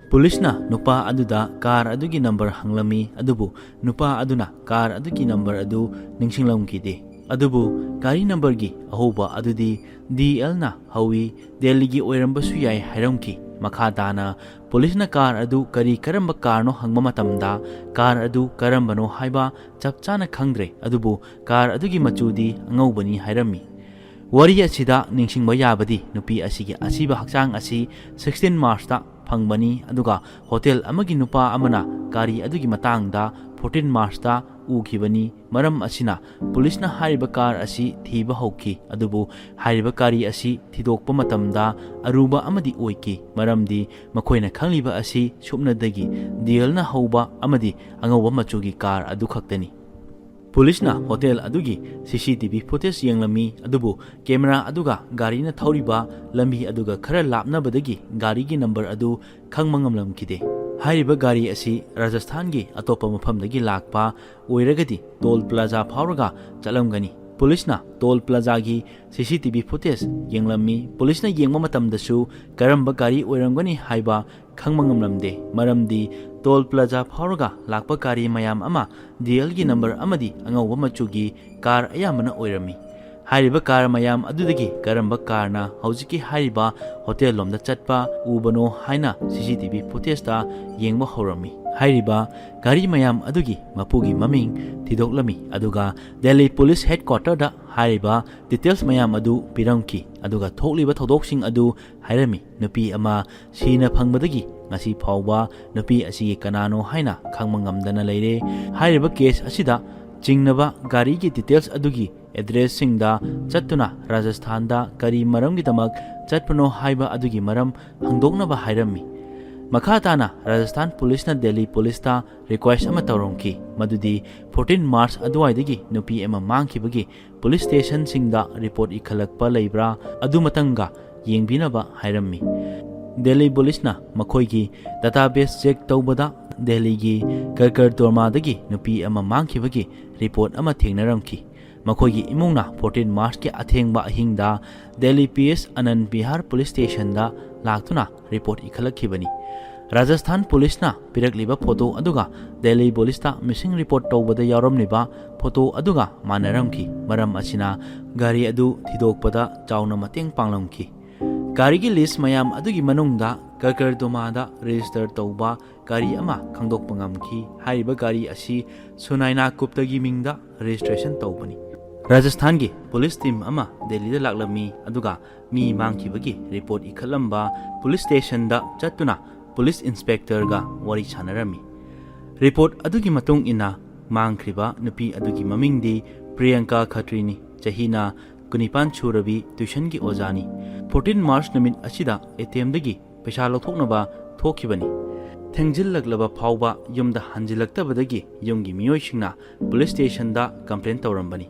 ꯄꯨꯂꯤꯁꯅ ꯅꯨꯄꯥ ꯑꯗꯨꯗ ꯀꯥꯔ ꯑꯗꯨꯒꯤ ꯅꯝꯕꯔ ꯍꯪꯂꯝꯃꯤ, ꯑꯗꯨꯕꯨ ꯅꯨꯄꯥ ꯑꯗꯨꯅ ꯀꯥꯔ ꯑꯗꯨꯒꯤ ꯅꯝꯕꯔ ꯑꯗꯨ ꯅꯤꯡꯁꯤꯡꯂꯝꯈꯤꯗꯦ꯫ ꯑꯗꯨꯕꯨ ꯒꯥꯔꯤ ꯅꯝꯕꯔꯒꯤ ꯑꯍꯧꯕ ꯑꯗꯨꯗꯤ ꯗꯤ ꯑꯦꯜꯅ ꯍꯧꯏ, ꯗꯦꯜꯂꯤꯒꯤ ꯑꯣꯏꯔꯝꯕꯁꯨ ꯌꯥꯏ ꯍꯥꯏꯔꯝꯈꯤ꯫ ꯃꯈꯥ ꯇꯥꯅ ꯄꯨꯂꯤꯁꯅ ꯀꯥꯔ ꯑꯗꯨ ꯀꯔꯤ ꯀꯔꯝꯕ ꯀꯥꯔꯅꯣ ꯍꯪꯕ ꯃꯇꯝꯗ, ꯀꯥꯔ ꯑꯗꯨ ꯀꯔꯝꯕꯅꯣ ꯍꯥꯏꯕ ꯆꯞ ꯆꯥꯅ ꯈꯪꯗ꯭ꯔꯦ, ꯑꯗꯨꯕꯨ ꯀꯥꯔ ꯑꯗꯨꯒꯤ ꯃꯆꯨꯗꯤ ꯑꯉꯧꯕꯅꯤ ꯍꯥꯏꯔꯝꯃꯤ꯫ ꯋꯥꯔꯤ ꯑꯁꯤꯗ ꯅꯤꯡꯁꯤꯡꯕ ꯌꯥꯕꯗꯤ, ꯅꯨꯄꯤ ꯑꯁꯤꯒꯤ ꯑꯁꯤꯕ ꯍꯛꯆꯥꯡ ꯑꯁꯤ ꯁꯤꯛꯁꯇꯤꯟ ꯃꯥꯔꯆꯇ ꯐꯪꯕꯅꯤ, ꯑꯗꯨꯒ ꯍꯣꯇꯦꯜ ꯑꯃꯒꯤ ꯅꯨꯄꯥ ꯑꯃꯅ ꯒꯥꯔꯤ ꯑꯗꯨꯒꯤ ꯃꯇꯥꯡꯗ ꯐꯣꯔꯇꯤꯟ ꯃꯥꯔꯆꯇ ꯎꯈꯤꯕꯅꯤ꯫ ꯃꯔꯝ ꯑꯁꯤꯅ ꯄꯨꯂꯤꯁꯅ ꯍꯥꯏꯔꯤꯕ ꯀꯥꯔ ꯑꯁꯤ ꯊꯤꯕ ꯍꯧꯈꯤ, ꯑꯗꯨꯕꯨ ꯍꯥꯏꯔꯤꯕ ꯒꯥꯔꯤ ꯑꯁꯤ ꯊꯤꯗꯣꯛꯄ ꯃꯇꯝꯗ ꯑꯔꯨꯕ ꯑꯃꯗꯤ ꯑꯣꯏꯈꯤ, ꯃꯔꯝꯗꯤ ꯃꯈꯣꯏꯅ ꯈꯪꯂꯤꯕ ꯑꯁꯤ ꯁꯨꯞꯅꯗꯒꯤ ꯗꯤ ꯑꯦꯜꯅ ꯍꯧꯕ ꯑꯃꯗꯤ ꯑꯉꯧꯕ ꯃꯆꯨꯒꯤ ꯀꯥꯔ ꯑꯗꯨ ꯈꯛꯇꯅꯤ꯫ ꯄꯨꯂꯤꯁꯅ ꯍꯣꯇꯦꯜ ꯑꯗꯨꯒꯤ ꯁꯤ ꯁꯤ ꯇꯤ ꯚꯤ ꯐꯨꯇꯦꯖ ꯌꯦꯡꯂꯝꯃꯤ, ꯑꯗꯨꯕꯨ ꯀꯦꯃꯦꯔꯥ ꯑꯗꯨꯒ ꯒꯥꯔꯤꯅ ꯊꯧꯔꯤꯕ ꯂꯝꯕꯤ ꯑꯗꯨꯒ ꯈꯔ ꯂꯥꯞꯅꯕꯗꯒꯤ ꯒꯥꯔꯤꯒꯤ ꯅꯝꯕꯔ ꯑꯗꯨ ꯈꯪꯕ ꯉꯝꯂꯝꯈꯤꯗꯦ꯫ ꯍꯥꯏꯔꯤꯕ ꯒꯥꯔꯤ ꯑꯁꯤ ꯔꯥꯖꯁꯊꯥꯟꯒꯤ ꯑꯇꯣꯞꯄ ꯃꯐꯝꯗꯒꯤ ꯂꯥꯛꯄ ꯑꯣꯏꯔꯒꯗꯤ ꯇꯣꯜ ꯄ꯭ꯂꯥꯖꯥ ꯐꯥꯎꯔꯒ ꯆꯠꯂꯝꯒꯅꯤ꯫ ꯄꯨꯂꯤꯁꯅ ꯇꯣꯜ ꯄ꯭ꯂꯥꯖꯥꯒꯤ ꯁꯤ ꯁꯤ ꯇꯤ ꯚꯤ ꯐꯨꯇꯦꯖ ꯌꯦꯡꯂꯝꯃꯤ꯫ ꯄꯨꯂꯤꯁꯅ ꯌꯦꯡꯕ ꯃꯇꯝꯗꯁꯨ ꯀꯔꯝꯕ ꯒꯥꯔꯤ ꯑꯣꯏꯔꯝꯒꯅꯤ ꯍꯥꯏꯕ ꯈꯪꯕ ꯉꯝꯂꯝꯗꯦ, ꯃꯔꯝꯗꯤ ꯇꯣꯜ ꯄ꯭ꯂꯥꯖꯥ ꯐꯥꯎꯔꯒ ꯂꯥꯛꯄ ꯒꯥꯔꯤ ꯃꯌꯥꯝ ꯑꯃ ꯗꯤ ꯑꯦꯜꯒꯤ ꯅꯝꯕꯔ ꯑꯃꯗꯤ ꯑꯉꯧꯕ ꯃꯆꯨꯒꯤ ꯀꯥꯔ ꯑꯌꯥꯝꯕꯅ ꯑꯣꯏꯔꯝꯃꯤ꯫ ꯍꯥꯏꯔꯤꯕ ꯀꯥꯔ ꯃꯌꯥꯝ ꯑꯗꯨꯗꯒꯤ ꯀꯔꯝꯕ ꯀꯥꯔꯅ ꯍꯧꯖꯤꯛꯀꯤ ꯍꯥꯏꯔꯤꯕ ꯍꯣꯇꯦꯜ ꯂꯣꯝꯗ ꯆꯠꯄ ꯎꯕꯅꯣ ꯍꯥꯏꯅ ꯁꯤ ꯁꯤ ꯇꯤ ꯚꯤ ꯐꯨꯇꯦꯖꯇ ꯌꯦꯡꯕ ꯍꯧꯔꯝꯃꯤ꯫ ꯍꯥꯏꯔꯤꯕ ꯒꯥꯔꯤ ꯃꯌꯥꯝ ꯑꯗꯨꯒꯤ ꯃꯄꯨꯒꯤ ꯃꯃꯤꯡ ꯊꯤꯗꯣꯛꯂꯝꯃꯤ, ꯑꯗꯨꯒ ꯗꯦꯜꯂꯤ ꯄꯨꯂꯤꯁ ꯍꯦꯗꯀ꯭ꯋꯥꯇꯔꯗ ꯍꯥꯏꯔꯤꯕ ꯗꯤꯇꯦꯜꯁ ꯃꯌꯥꯝ ꯑꯗꯨ ꯄꯤꯔꯝꯈꯤ, ꯑꯗꯨꯒ ꯊꯣꯛꯂꯤꯕ ꯊꯧꯗꯣꯛꯁꯤꯡ ꯑꯗꯨ ꯍꯥꯏꯔꯝꯃꯤ꯫ ꯅꯨꯄꯤ ꯑꯃ ꯁꯤꯅ ꯐꯪꯕꯗꯒꯤ ꯉꯁꯤ ꯐꯥꯎꯕ ꯅꯨꯄꯤ ꯑꯁꯤꯒꯤ ꯀꯅꯥꯅꯣ ꯍꯥꯏꯅ ꯈꯪꯕ ꯉꯝꯗꯅ ꯂꯩꯔꯦ꯫ ꯍꯥꯏꯔꯤꯕ ꯀꯦꯁ ꯑꯁꯤꯗ ꯆꯤꯡꯅꯕ ꯒꯥꯔꯤꯒꯤ ꯗꯤꯇꯦꯜꯁ ꯑꯗꯨꯒꯤ ꯑꯦꯗ꯭ꯔꯦꯁꯁꯤꯡꯗ ꯆꯠꯇꯨꯅ ꯔꯥꯖꯁꯊꯥꯟꯗ ꯀꯔꯤ ꯃꯔꯝꯒꯤꯗꯃꯛ ꯆꯠꯄꯅꯣ ꯍꯥꯏꯕ ꯑꯗꯨꯒꯤ ꯃꯔꯝ ꯍꯪꯗꯣꯛꯅꯕ ꯍꯥꯏꯔꯝꯃꯤ꯫ ꯃꯈꯥ ꯇꯥꯅ ꯔꯥꯖꯁꯊꯥꯟ ꯄꯨꯂꯤꯁꯅ ꯗꯦꯜꯂꯤ ꯄꯨꯂꯤꯁꯇ ꯔꯤꯀ꯭ꯋꯦꯁ ꯑꯃ ꯇꯧꯔꯝꯈꯤ, ꯃꯗꯨꯗꯤ ꯐꯣꯔꯇꯤꯟ ꯃꯥꯔꯆ ꯑꯗꯨꯋꯥꯏꯗꯒꯤ ꯅꯨꯄꯤ ꯑꯃ ꯃꯥꯡꯈꯤꯕꯒꯤ ꯄꯨꯂꯤꯁ ꯁ꯭ꯇꯦꯁꯟꯁꯤꯡꯗ ꯔꯤꯄꯣꯔꯠ ꯏꯈꯠꯂꯛꯄ ꯂꯩꯕ꯭ꯔꯥ, ꯑꯗꯨ ꯃꯇꯪꯒ ꯌꯦꯡꯕꯤꯅꯕ ꯍꯥꯏꯔꯝꯃꯤ꯫ ꯗꯦꯜꯂꯤ ꯄꯨꯂꯤꯁꯅ ꯃꯈꯣꯏꯒꯤ ꯗꯇꯥꯕꯦꯁ ꯆꯦꯛ ꯇꯧꯕꯗ ꯗꯦꯜꯂꯤꯒꯤ ꯀꯔꯀꯔꯗꯣꯃꯥꯗꯒꯤ ꯅꯨꯄꯤ ꯑꯃ ꯃꯥꯡꯈꯤꯕꯒꯤ ꯔꯤꯄꯣꯔꯠ ꯑꯃ ꯊꯦꯡꯅꯔꯝꯈꯤ꯫ ꯃꯈꯣꯏꯒꯤ ꯏꯃꯨꯡꯅ ꯐꯣꯔꯇꯤꯟ ꯃꯥꯔꯆꯀꯤ ꯑꯊꯦꯡꯕ ꯑꯍꯤꯡꯗ Delhi P S Anand Vihar police ꯁ꯭ꯇꯦꯁꯟꯗ ꯂꯥꯛꯇꯨꯅ ꯔꯤꯄꯣꯔꯠ ꯏꯈꯠꯂꯛꯈꯤꯕꯅꯤ꯫ ꯔꯥꯖꯁꯊꯥꯟ ꯄꯨꯂꯤꯁꯅ ꯄꯤꯔꯛꯂꯤꯕ ꯐꯣꯇꯣ ꯑꯗꯨꯒ ꯗꯦꯜꯂꯤ ꯄꯨꯂꯤꯁꯇ ꯃꯤꯁꯤꯡ ꯔꯤꯄꯣꯔꯠ ꯇꯧꯕꯗ ꯌꯥꯎꯔꯝꯂꯤꯕ ꯐꯣꯇꯣ ꯑꯗꯨꯒ ꯃꯥꯟꯅꯔꯝꯈꯤ꯫ ꯃꯔꯝ ꯑꯁꯤꯅ ꯒꯥꯔꯤ ꯑꯗꯨ ꯊꯤꯗꯣꯛꯄꯗ ꯆꯥꯎꯅ ꯃꯇꯦꯡ ꯄꯥꯡꯂꯝꯈꯤ꯫ ꯒꯥꯔꯤꯒꯤ ꯂꯤꯁ ꯃꯌꯥꯝ ꯑꯗꯨꯒꯤ ꯃꯅꯨꯡꯗ ꯀꯔꯀꯔꯗꯣꯃꯥꯗ ꯔꯦꯖꯤꯁꯇꯔ ꯇꯧꯕ ꯒꯥꯔꯤ ꯑꯃ ꯈꯪꯗꯣꯛꯄ ꯉꯝꯈꯤ꯫ ꯍꯥꯏꯔꯤꯕ ꯒꯥꯔꯤ ꯑꯁꯤ ꯁꯨꯅꯥꯏꯅꯥ ꯒꯨꯞꯇꯒꯤ ꯃꯤꯡꯗ ꯔꯦꯖꯤꯁꯇ꯭ꯔꯦꯁꯟ ꯇꯧꯕꯅꯤ꯫ ꯔꯥꯖꯁꯊꯥꯟꯒꯤ ꯄꯨꯂꯤꯁ ꯇꯤꯝ ꯑꯃ ꯗꯦꯜꯂꯤꯗ ꯂꯥꯛꯂꯝꯃꯤ, ꯑꯗꯨꯒ ꯃꯤ ꯃꯥꯡꯈꯤꯕꯒꯤ ꯔꯤꯄꯣꯔꯠ ꯏꯈꯠꯂꯝꯕ ꯄꯨꯂꯤꯁ ꯁ꯭ꯇꯦꯁꯟꯗ ꯆꯠꯇꯨꯅ ꯄꯨꯂꯤꯁ ꯏꯟꯁꯄꯦꯛꯇꯔꯒ ꯋꯥꯔꯤ ꯁꯥꯟꯅꯔꯝꯃꯤ꯫ ꯔꯤꯄꯣꯔꯠ ꯑꯗꯨꯒꯤ ꯃꯇꯨꯡ ꯏꯟꯅ ꯃꯥꯡꯈ꯭ꯔꯤꯕ ꯅꯨꯄꯤ ꯑꯗꯨꯒꯤ ꯃꯃꯤꯡꯗꯤ ꯄ꯭ꯔꯤꯌꯪꯀꯥ ꯈꯇ꯭ꯔꯤꯅꯤ, ꯆꯍꯤꯅ ꯀꯨꯟꯅꯤꯄꯥꯟ ꯁꯨꯔꯕꯤ, ꯇ꯭ꯌꯨꯁꯟꯒꯤ ꯑꯣꯖꯥꯅꯤ꯫ ꯐꯣꯔꯇꯤꯟ ꯃꯥꯔꯆ ꯅꯨꯃꯤꯠ ꯑꯁꯤꯗ ꯑꯦ ꯇꯤ ꯑꯦꯝꯗꯒꯤ ꯄꯩꯁꯥ ꯂꯧꯊꯣꯛꯅꯕ ꯊꯣꯛꯈꯤꯕꯅꯤ꯫ ꯊꯦꯡꯖꯤꯜꯂꯛꯂꯕ ꯐꯥꯎꯕ ꯌꯨꯝꯗ ꯍꯟꯖꯤꯜꯂꯛꯇꯕꯗꯒꯤ ꯌꯨꯝꯒꯤ ꯃꯤꯑꯣꯏꯁꯤꯡꯅ ꯄꯨꯂꯤꯁ ꯁ꯭ꯇꯦꯁꯟꯗ ꯀꯝꯄ꯭ꯂꯦꯟ ꯇꯧꯔꯝꯕꯅꯤ꯫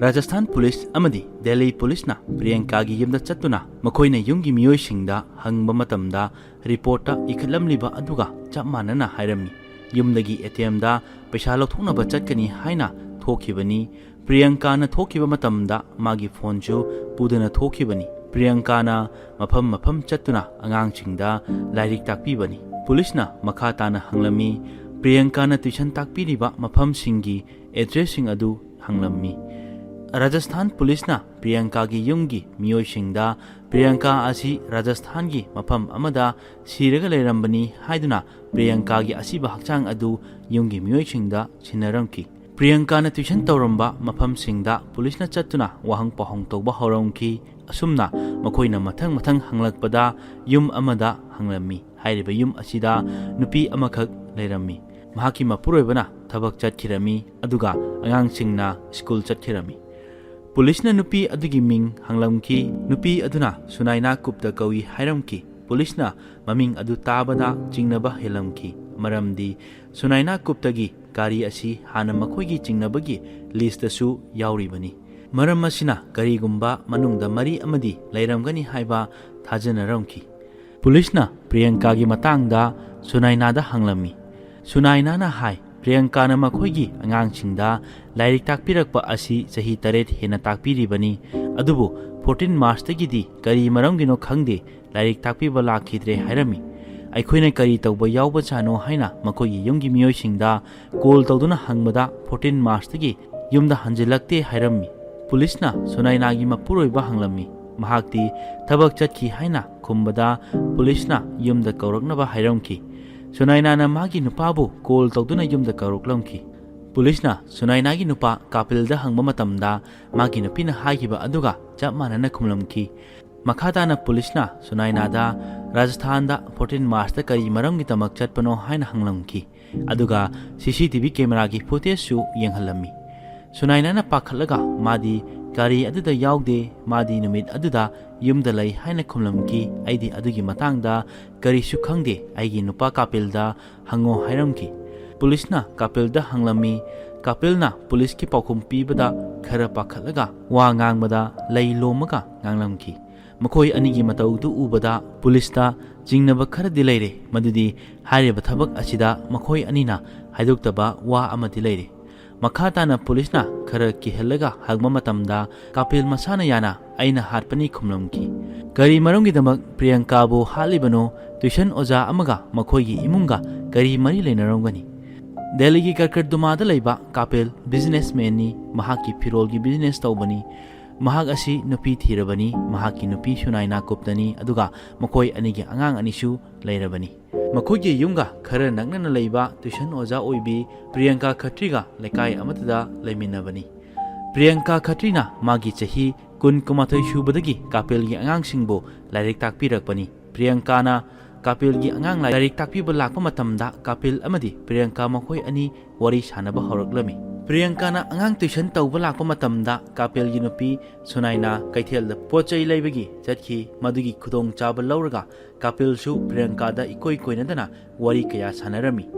ꯔꯥꯖꯁꯊꯥꯟ ꯄꯨꯂꯤꯁ ꯑꯃꯗꯤ ꯗꯦꯜꯂꯤ ꯄꯨꯂꯤꯁꯅ ꯄ꯭ꯔꯤꯌꯪꯀꯥꯒꯤ ꯌꯨꯝꯗ ꯆꯠꯇꯨꯅ ꯃꯈꯣꯏꯅ ꯌꯨꯝꯒꯤ ꯃꯤꯑꯣꯏꯁꯤꯡꯗ ꯍꯪꯕ ꯃꯇꯝꯗ ꯔꯤꯄꯣꯔꯠꯇ ꯏꯈꯠꯂꯝꯂꯤꯕ ꯑꯗꯨꯒ ꯆꯞ ꯃꯥꯟꯅꯅ ꯍꯥꯏꯔꯝꯃꯤ꯫ ꯌꯨꯝꯗꯒꯤ ꯑꯦ ꯇꯤ ꯑꯦꯝꯗ ꯄꯩꯁꯥ ꯂꯧꯊꯣꯛꯅꯕ ꯆꯠꯀꯅꯤ ꯍꯥꯏꯅ ꯊꯣꯛꯈꯤꯕꯅꯤ꯫ ꯄ꯭ꯔꯤꯌꯪꯀꯥꯅ ꯊꯣꯛꯈꯤꯕ ꯃꯇꯝꯗ ꯃꯥꯒꯤ ꯐꯣꯟꯁꯨ ꯄꯨꯗꯨꯅ ꯊꯣꯛꯈꯤꯕꯅꯤ꯫ ꯄ꯭ꯔꯤꯌꯪꯀꯥꯅ ꯃꯐꯝ ꯃꯐꯝ ꯆꯠꯇꯨꯅ ꯑꯉꯥꯡꯁꯤꯡꯗ ꯂꯥꯏꯔꯤꯛ ꯇꯥꯛꯄꯤꯕꯅꯤ꯫ ꯄꯨꯂꯤꯁꯅ ꯃꯈꯥ ꯇꯥꯅ ꯍꯪꯂꯝꯃꯤ, ꯄ꯭ꯔꯤꯌꯪꯀꯥꯅ ꯇ꯭ꯌꯨꯁꯟ ꯇꯥꯛꯄꯤꯔꯤꯕ ꯃꯐꯝꯁꯤꯡꯒꯤ ꯑꯦꯗ꯭ꯔꯦꯁꯁꯤꯡ ꯑꯗꯨ ꯍꯪꯂꯝꯃꯤ꯫ ꯔꯥꯖꯁꯊꯥꯟ ꯄꯨꯂꯤꯁꯅ ꯄ꯭ꯔꯤꯌꯪꯀꯥꯒꯤ ꯌꯨꯝꯒꯤ ꯃꯤꯑꯣꯏꯁꯤꯡꯗ ꯄ꯭ꯔꯤꯌꯪꯀꯥ ꯑꯁꯤ ꯔꯥꯖꯁꯊꯥꯟꯒꯤ ꯃꯐꯝ ꯑꯃꯗ ꯁꯤꯔꯒ ꯂꯩꯔꯝꯕꯅꯤ ꯍꯥꯏꯗꯨꯅ ꯄ꯭ꯔꯤꯌꯪꯀꯥꯒꯤ ꯑꯁꯤꯕ ꯍꯛꯆꯥꯡ ꯑꯗꯨ ꯌꯨꯝꯒꯤ ꯃꯤꯑꯣꯏꯁꯤꯡꯗ ꯁꯤꯟꯅꯔꯝꯈꯤ꯫ ꯄ꯭ꯔꯤꯌꯪꯀꯥꯅ ꯇ꯭ꯌꯨꯁꯟ ꯇꯧꯔꯝꯕ ꯃꯐꯝꯁꯤꯡꯗ ꯄꯨꯂꯤꯁꯅ ꯆꯠꯇꯨꯅ ꯋꯥꯍꯪ ꯄꯥꯎꯍꯪ ꯇꯧꯕ ꯍꯧꯔꯝꯈꯤ꯫ ꯑꯁꯨꯝꯅ ꯃꯈꯣꯏꯅ ꯃꯊꯪ ꯃꯊꯪ ꯍꯪꯂꯛꯄꯗ ꯌꯨꯝ ꯑꯃꯗ ꯍꯪꯂꯝꯃꯤ꯫ ꯍꯥꯏꯔꯤꯕ ꯌꯨꯝ ꯑꯁꯤꯗ ꯅꯨꯄꯤ ꯑꯃꯈꯛ ꯂꯩꯔꯝꯃꯤ꯫ ꯃꯍꯥꯛꯀꯤ ꯃꯄꯨꯔꯣꯏꯕꯅ ꯊꯕꯛ ꯆꯠꯈꯤꯔꯝꯃꯤ, ꯑꯗꯨꯒ ꯑꯉꯥꯡꯁꯤꯡꯅ ꯁ꯭ꯀꯨꯜ ꯆꯠꯈꯤꯔꯝꯃꯤ꯫ ꯄꯨꯂꯤꯁꯅ ꯅꯨꯄꯤ ꯑꯗꯨꯒꯤ ꯃꯤꯡ ꯍꯪꯂꯝꯈꯤ꯫ ꯅꯨꯄꯤ ꯑꯗꯨꯅ ꯁꯨꯅꯥꯏꯅꯥ ꯀꯨꯞꯇ ꯀꯧꯏ ꯍꯥꯏꯔꯝꯈꯤ꯫ ꯄꯨꯂꯤꯁꯅ ꯃꯃꯤꯡ ꯑꯗꯨ ꯇꯥꯕꯗ ꯆꯤꯡꯅꯕ ꯍꯦꯜꯂꯝꯈꯤ, ꯃꯔꯝꯗꯤ ꯁꯨꯅꯥꯏꯅꯥ ꯀꯨꯞꯇꯒꯤ ꯒꯥꯔꯤ ꯑꯁꯤ ꯍꯥꯟꯅ ꯃꯈꯣꯏꯒꯤ ꯆꯤꯡꯅꯕꯒꯤ ꯂꯤꯁꯇꯁꯨ ꯌꯥꯎꯔꯤꯕꯅꯤ꯫ ꯃꯔꯝ ꯑꯁꯤꯅ ꯀꯔꯤꯒꯨꯝꯕ ꯃꯅꯨꯡꯗ ꯃꯔꯤ ꯑꯃꯗꯤ ꯂꯩꯔꯝꯒꯅꯤ ꯍꯥꯏꯕ ꯊꯥꯖꯅꯔꯝꯈꯤ꯫ ꯄꯨꯂꯤꯁꯅ ꯄ꯭ꯔꯤꯌꯪꯀꯥꯒꯤ ꯃꯇꯥꯡꯗ ꯁꯨꯅꯥꯏꯅꯥꯗ ꯍꯪꯂꯝꯃꯤ꯫ ꯁꯨꯅꯥꯏꯅꯥꯅ ꯍꯥꯏ, ꯄ꯭ꯔꯤꯌꯪꯀꯥꯅ ꯃꯈꯣꯏꯒꯤ ꯑꯉꯥꯡꯁꯤꯡꯗ ꯂꯥꯏꯔꯤꯛ ꯇꯥꯛꯄꯤꯔꯛꯄ ꯑꯁꯤ ꯆꯍꯤ ꯇꯔꯦꯠ ꯍꯦꯟꯅ ꯇꯥꯛꯄꯤꯔꯤꯕꯅꯤ, ꯑꯗꯨꯕꯨ ꯐꯣꯔꯇꯤꯟ ꯃꯥꯔꯆꯇꯒꯤꯗꯤ ꯀꯔꯤ ꯃꯔꯝꯒꯤꯅꯣ ꯈꯪꯗꯦ, ꯂꯥꯏꯔꯤꯛ ꯇꯥꯛꯄꯤꯕ ꯂꯥꯛꯈꯤꯗ꯭ꯔꯦ ꯍꯥꯏꯔꯝꯃꯤ꯫ ꯑꯩꯈꯣꯏꯅ ꯀꯔꯤ ꯇꯧꯕ ꯌꯥꯎꯕꯖꯥꯠꯅꯣ ꯍꯥꯏꯅ ꯃꯈꯣꯏꯒꯤ ꯌꯨꯝꯒꯤ ꯃꯤꯑꯣꯏꯁꯤꯡꯗ ꯀꯣꯜ ꯇꯧꯗꯨꯅ ꯍꯪꯕꯗ ꯐꯣꯔꯇꯤꯟ ꯃꯥꯔꯆꯇꯒꯤ ꯌꯨꯝꯗ ꯍꯟꯖꯤꯜꯂꯛꯇꯦ ꯍꯥꯏꯔꯝꯃꯤ꯫ ꯄꯨꯂꯤꯁꯅ ꯁꯨꯅꯥꯏꯅꯥꯒꯤ ꯃꯄꯨꯔꯣꯏꯕ ꯍꯪꯂꯝꯃꯤ꯫ ꯃꯍꯥꯛꯇꯤ ꯊꯕꯛ ꯆꯠꯈꯤ ꯍꯥꯏꯅ ꯈꯨꯝꯕꯗ ꯄꯨꯂꯤꯁꯅ ꯌꯨꯝꯗ ꯀꯧꯔꯛꯅꯕ ꯍꯥꯏꯔꯝꯈꯤ꯫ ꯁꯨꯅꯥꯏꯅꯥꯅ ꯃꯥꯒꯤ ꯅꯨꯄꯥꯕꯨ ꯀꯣꯜ ꯇꯧꯗꯨꯅ ꯌꯨꯝꯗ ꯀꯧꯔꯛꯂꯝꯈꯤ꯫ ꯄꯨꯂꯤꯁꯅ ꯁꯨꯅꯥꯏꯅꯥꯒꯤ ꯅꯨꯄꯥ ꯀꯥꯄꯤꯜꯗ ꯍꯪꯕ ꯃꯇꯝꯗ ꯃꯥꯒꯤ ꯅꯨꯄꯤꯅ ꯍꯥꯏꯈꯤꯕ ꯑꯗꯨꯒ ꯆꯞ ꯃꯥꯟꯅꯅ ꯈꯨꯝꯂꯝꯈꯤ꯫ ꯃꯈꯥ ꯇꯥꯅ ꯄꯨꯂꯤꯁꯅ ꯁꯨꯅꯥꯏꯅꯥꯗ ꯔꯥꯖꯁꯊꯥꯟꯗ ꯐꯣꯔꯇꯤꯟ ꯃꯥꯔꯆꯇ ꯀꯔꯤ ꯃꯔꯝꯒꯤꯗꯃꯛ ꯆꯠꯄꯅꯣ ꯍꯥꯏꯅ ꯍꯪꯂꯝꯈꯤ꯫ ꯑꯗꯨꯒ ꯁꯤ ꯁꯤ ꯇꯤ ꯚꯤ ꯀꯦꯃꯦꯔꯥꯒꯤ ꯐꯨꯇꯦꯖꯁꯨ ꯌꯦꯡꯍꯜꯂꯝꯃꯤ꯫ ꯁꯨꯅꯥꯏꯅꯥꯅ ꯄꯥꯈꯠꯂꯒ ꯃꯥꯗꯤ ꯒꯥꯔꯤ ꯑꯗꯨꯗ ꯌꯥꯎꯗꯦ, ꯃꯥꯗꯤ ꯅꯨꯃꯤꯠ ꯑꯗꯨꯗ ꯌꯨꯝꯗ ꯂꯩ ꯍꯥꯏꯅ ꯈꯨꯝꯂꯝꯈꯤ꯫ ꯑꯩꯗꯤ ꯑꯗꯨꯒꯤ ꯃꯇꯥꯡꯗ ꯀꯔꯤꯁꯨ ꯈꯪꯗꯦ, ꯑꯩꯒꯤ ꯅꯨꯄꯥ ꯀꯥꯄꯤꯜꯗ ꯍꯪꯉꯣ ꯍꯥꯏꯔꯝꯈꯤ꯫ ꯄꯨꯂꯤꯁꯅ ꯀꯥꯄꯤꯜꯗ ꯍꯪꯂꯝꯃꯤ, ꯀꯥꯄꯤꯜꯅ ꯄꯨꯂꯤꯁꯀꯤ ꯄꯥꯎꯈꯨꯝ ꯄꯤꯕꯗ ꯈꯔ ꯄꯥꯈꯠꯂꯒ ꯋꯥ ꯉꯥꯡꯕꯗ ꯂꯩ ꯂꯣꯝꯃꯒ ꯉꯥꯡꯂꯝꯈꯤ꯫ ꯃꯈꯣꯏ ꯑꯅꯤꯒꯤ ꯃꯇꯧꯗꯨ ꯎꯕꯗ ꯄꯨꯂꯤꯁꯇ ꯆꯤꯡꯅꯕ ꯈꯔꯗꯤ ꯂꯩꯔꯦ, ꯃꯗꯨꯗꯤ ꯍꯥꯏꯔꯤꯕ ꯊꯕꯛ ꯑꯁꯤꯗ ꯃꯈꯣꯏ ꯑꯅꯤꯅ ꯍꯥꯏꯗꯣꯛꯇꯕ ꯋꯥ ꯑꯃꯗꯤ ꯂꯩꯔꯦ꯫ ꯃꯈꯥ ꯇꯥꯅ ꯄꯨꯂꯤꯁꯅ ꯈꯔ ꯀꯤꯍꯜꯂꯒ ꯍꯪꯕ ꯃꯇꯝꯗ ꯀꯥꯄꯤꯜ ꯃꯁꯥꯅ ꯌꯥꯅ "ꯑꯩꯅ ꯍꯥꯠꯄꯅꯤ" ꯈꯨꯝꯂꯝꯈꯤ꯫ ꯀꯔꯤ ꯃꯔꯝꯒꯤꯗꯃꯛ ꯄ꯭ꯔꯤꯌꯪꯀꯥꯕꯨ ꯍꯥꯠꯂꯤꯕꯅꯣ? ꯇ꯭ꯌꯨꯁꯟ ꯑꯣꯖꯥ ꯑꯃꯒ ꯃꯈꯣꯏꯒꯤ ꯏꯃꯨꯡꯒ ꯀꯔꯤ ꯃꯔꯤ ꯂꯩꯅꯔꯝꯒꯅꯤ? ꯗꯦꯜꯂꯤꯒꯤ ꯀꯔꯀꯔꯗꯨꯃꯥꯗ ꯂꯩꯕ ꯀꯥꯄꯤꯜ ꯕꯤꯖꯤꯅꯦꯁꯃꯦꯟꯅꯤ꯫ ꯃꯍꯥꯛꯀꯤ ꯐꯤꯔꯣꯜꯒꯤ ꯕꯤꯖꯤꯅꯦꯁ ꯇꯧꯕꯅꯤ꯫ ꯃꯍꯥꯛ ꯑꯁꯤ ꯅꯨꯄꯤ ꯊꯤꯔꯕꯅꯤ꯫ ꯃꯍꯥꯛꯀꯤ ꯅꯨꯄꯤ ꯁꯨꯅꯥꯏꯅꯥ ꯒꯨꯞꯇꯅꯤ, ꯑꯗꯨꯒ ꯃꯈꯣꯏ ꯑꯅꯤꯒꯤ ꯑꯉꯥꯡ ꯑꯅꯤꯁꯨ ꯂꯩꯔꯕꯅꯤ꯫ ꯃꯈꯣꯏꯒꯤ ꯌꯨꯝꯒ ꯈꯔ ꯅꯛꯅꯅ ꯂꯩꯕ ꯇ꯭ꯌꯨꯁꯟ ꯑꯣꯖꯥ ꯑꯣꯏꯕꯤ ꯄ꯭ꯔꯤꯌꯪꯀꯥ ꯈꯇ꯭ꯔꯤꯒ ꯂꯩꯀꯥꯏ ꯑꯃꯠꯇꯗ ꯂꯩꯃꯤꯟꯅꯕꯅꯤ꯫ ꯄ꯭ꯔꯤꯌꯪꯀꯥ ꯈꯇ꯭ꯔꯤꯅ ꯃꯥꯒꯤ ꯆꯍꯤ ꯀꯨꯟ, ꯀꯨꯟꯃꯥꯊꯣꯏ ꯁꯨꯕꯗꯒꯤ ꯀꯥꯄꯤꯜꯒꯤ ꯑꯉꯥꯡꯁꯤꯡꯕꯨ ꯂꯥꯏꯔꯤꯛ ꯇꯥꯛꯄꯤꯔꯛꯄꯅꯤ꯫ ꯄ꯭ꯔꯤꯌꯪꯀꯥꯅ ꯀꯥꯄꯤꯜꯒꯤ ꯑꯉꯥꯡ ꯂꯥꯏꯔꯤꯛ ꯇꯥꯛꯄꯤꯕ ꯂꯥꯛꯄ ꯃꯇꯝꯗ ꯀꯥꯄꯤꯜ ꯑꯃꯗꯤ ꯄ꯭ꯔꯤꯌꯪꯀꯥ ꯃꯈꯣꯏ ꯑꯅꯤ ꯋꯥꯔꯤ ꯁꯥꯟꯅꯕ ꯍꯧꯔꯛꯂꯝꯃꯤ꯫ ꯄ꯭ꯔꯤꯌꯪꯀꯥꯅ ꯑꯉꯥꯡ ꯇ꯭ꯌꯨꯁꯟ ꯇꯧꯕ ꯂꯥꯛꯄ ꯃꯇꯝꯗ ꯀꯥꯄꯤꯜꯒꯤ ꯅꯨꯄꯤ ꯁꯨꯅꯥꯏꯅꯥ ꯀꯩꯊꯦꯜꯗ ꯄꯣꯠ ꯆꯩ ꯂꯩꯕꯒꯤ ꯆꯠꯈꯤ꯫ ꯃꯗꯨꯒꯤ ꯈꯨꯗꯣꯡꯆꯥꯕ ꯂꯧꯔꯒ ꯀꯥꯄꯤꯜꯁꯨ ꯄ꯭ꯔꯤꯌꯪꯀꯥꯗ ꯏꯀꯣꯏ ꯀꯣꯏꯅꯗꯅ ꯋꯥꯔꯤ ꯀꯌꯥ ꯁꯥꯟꯅꯔꯝꯃꯤ꯫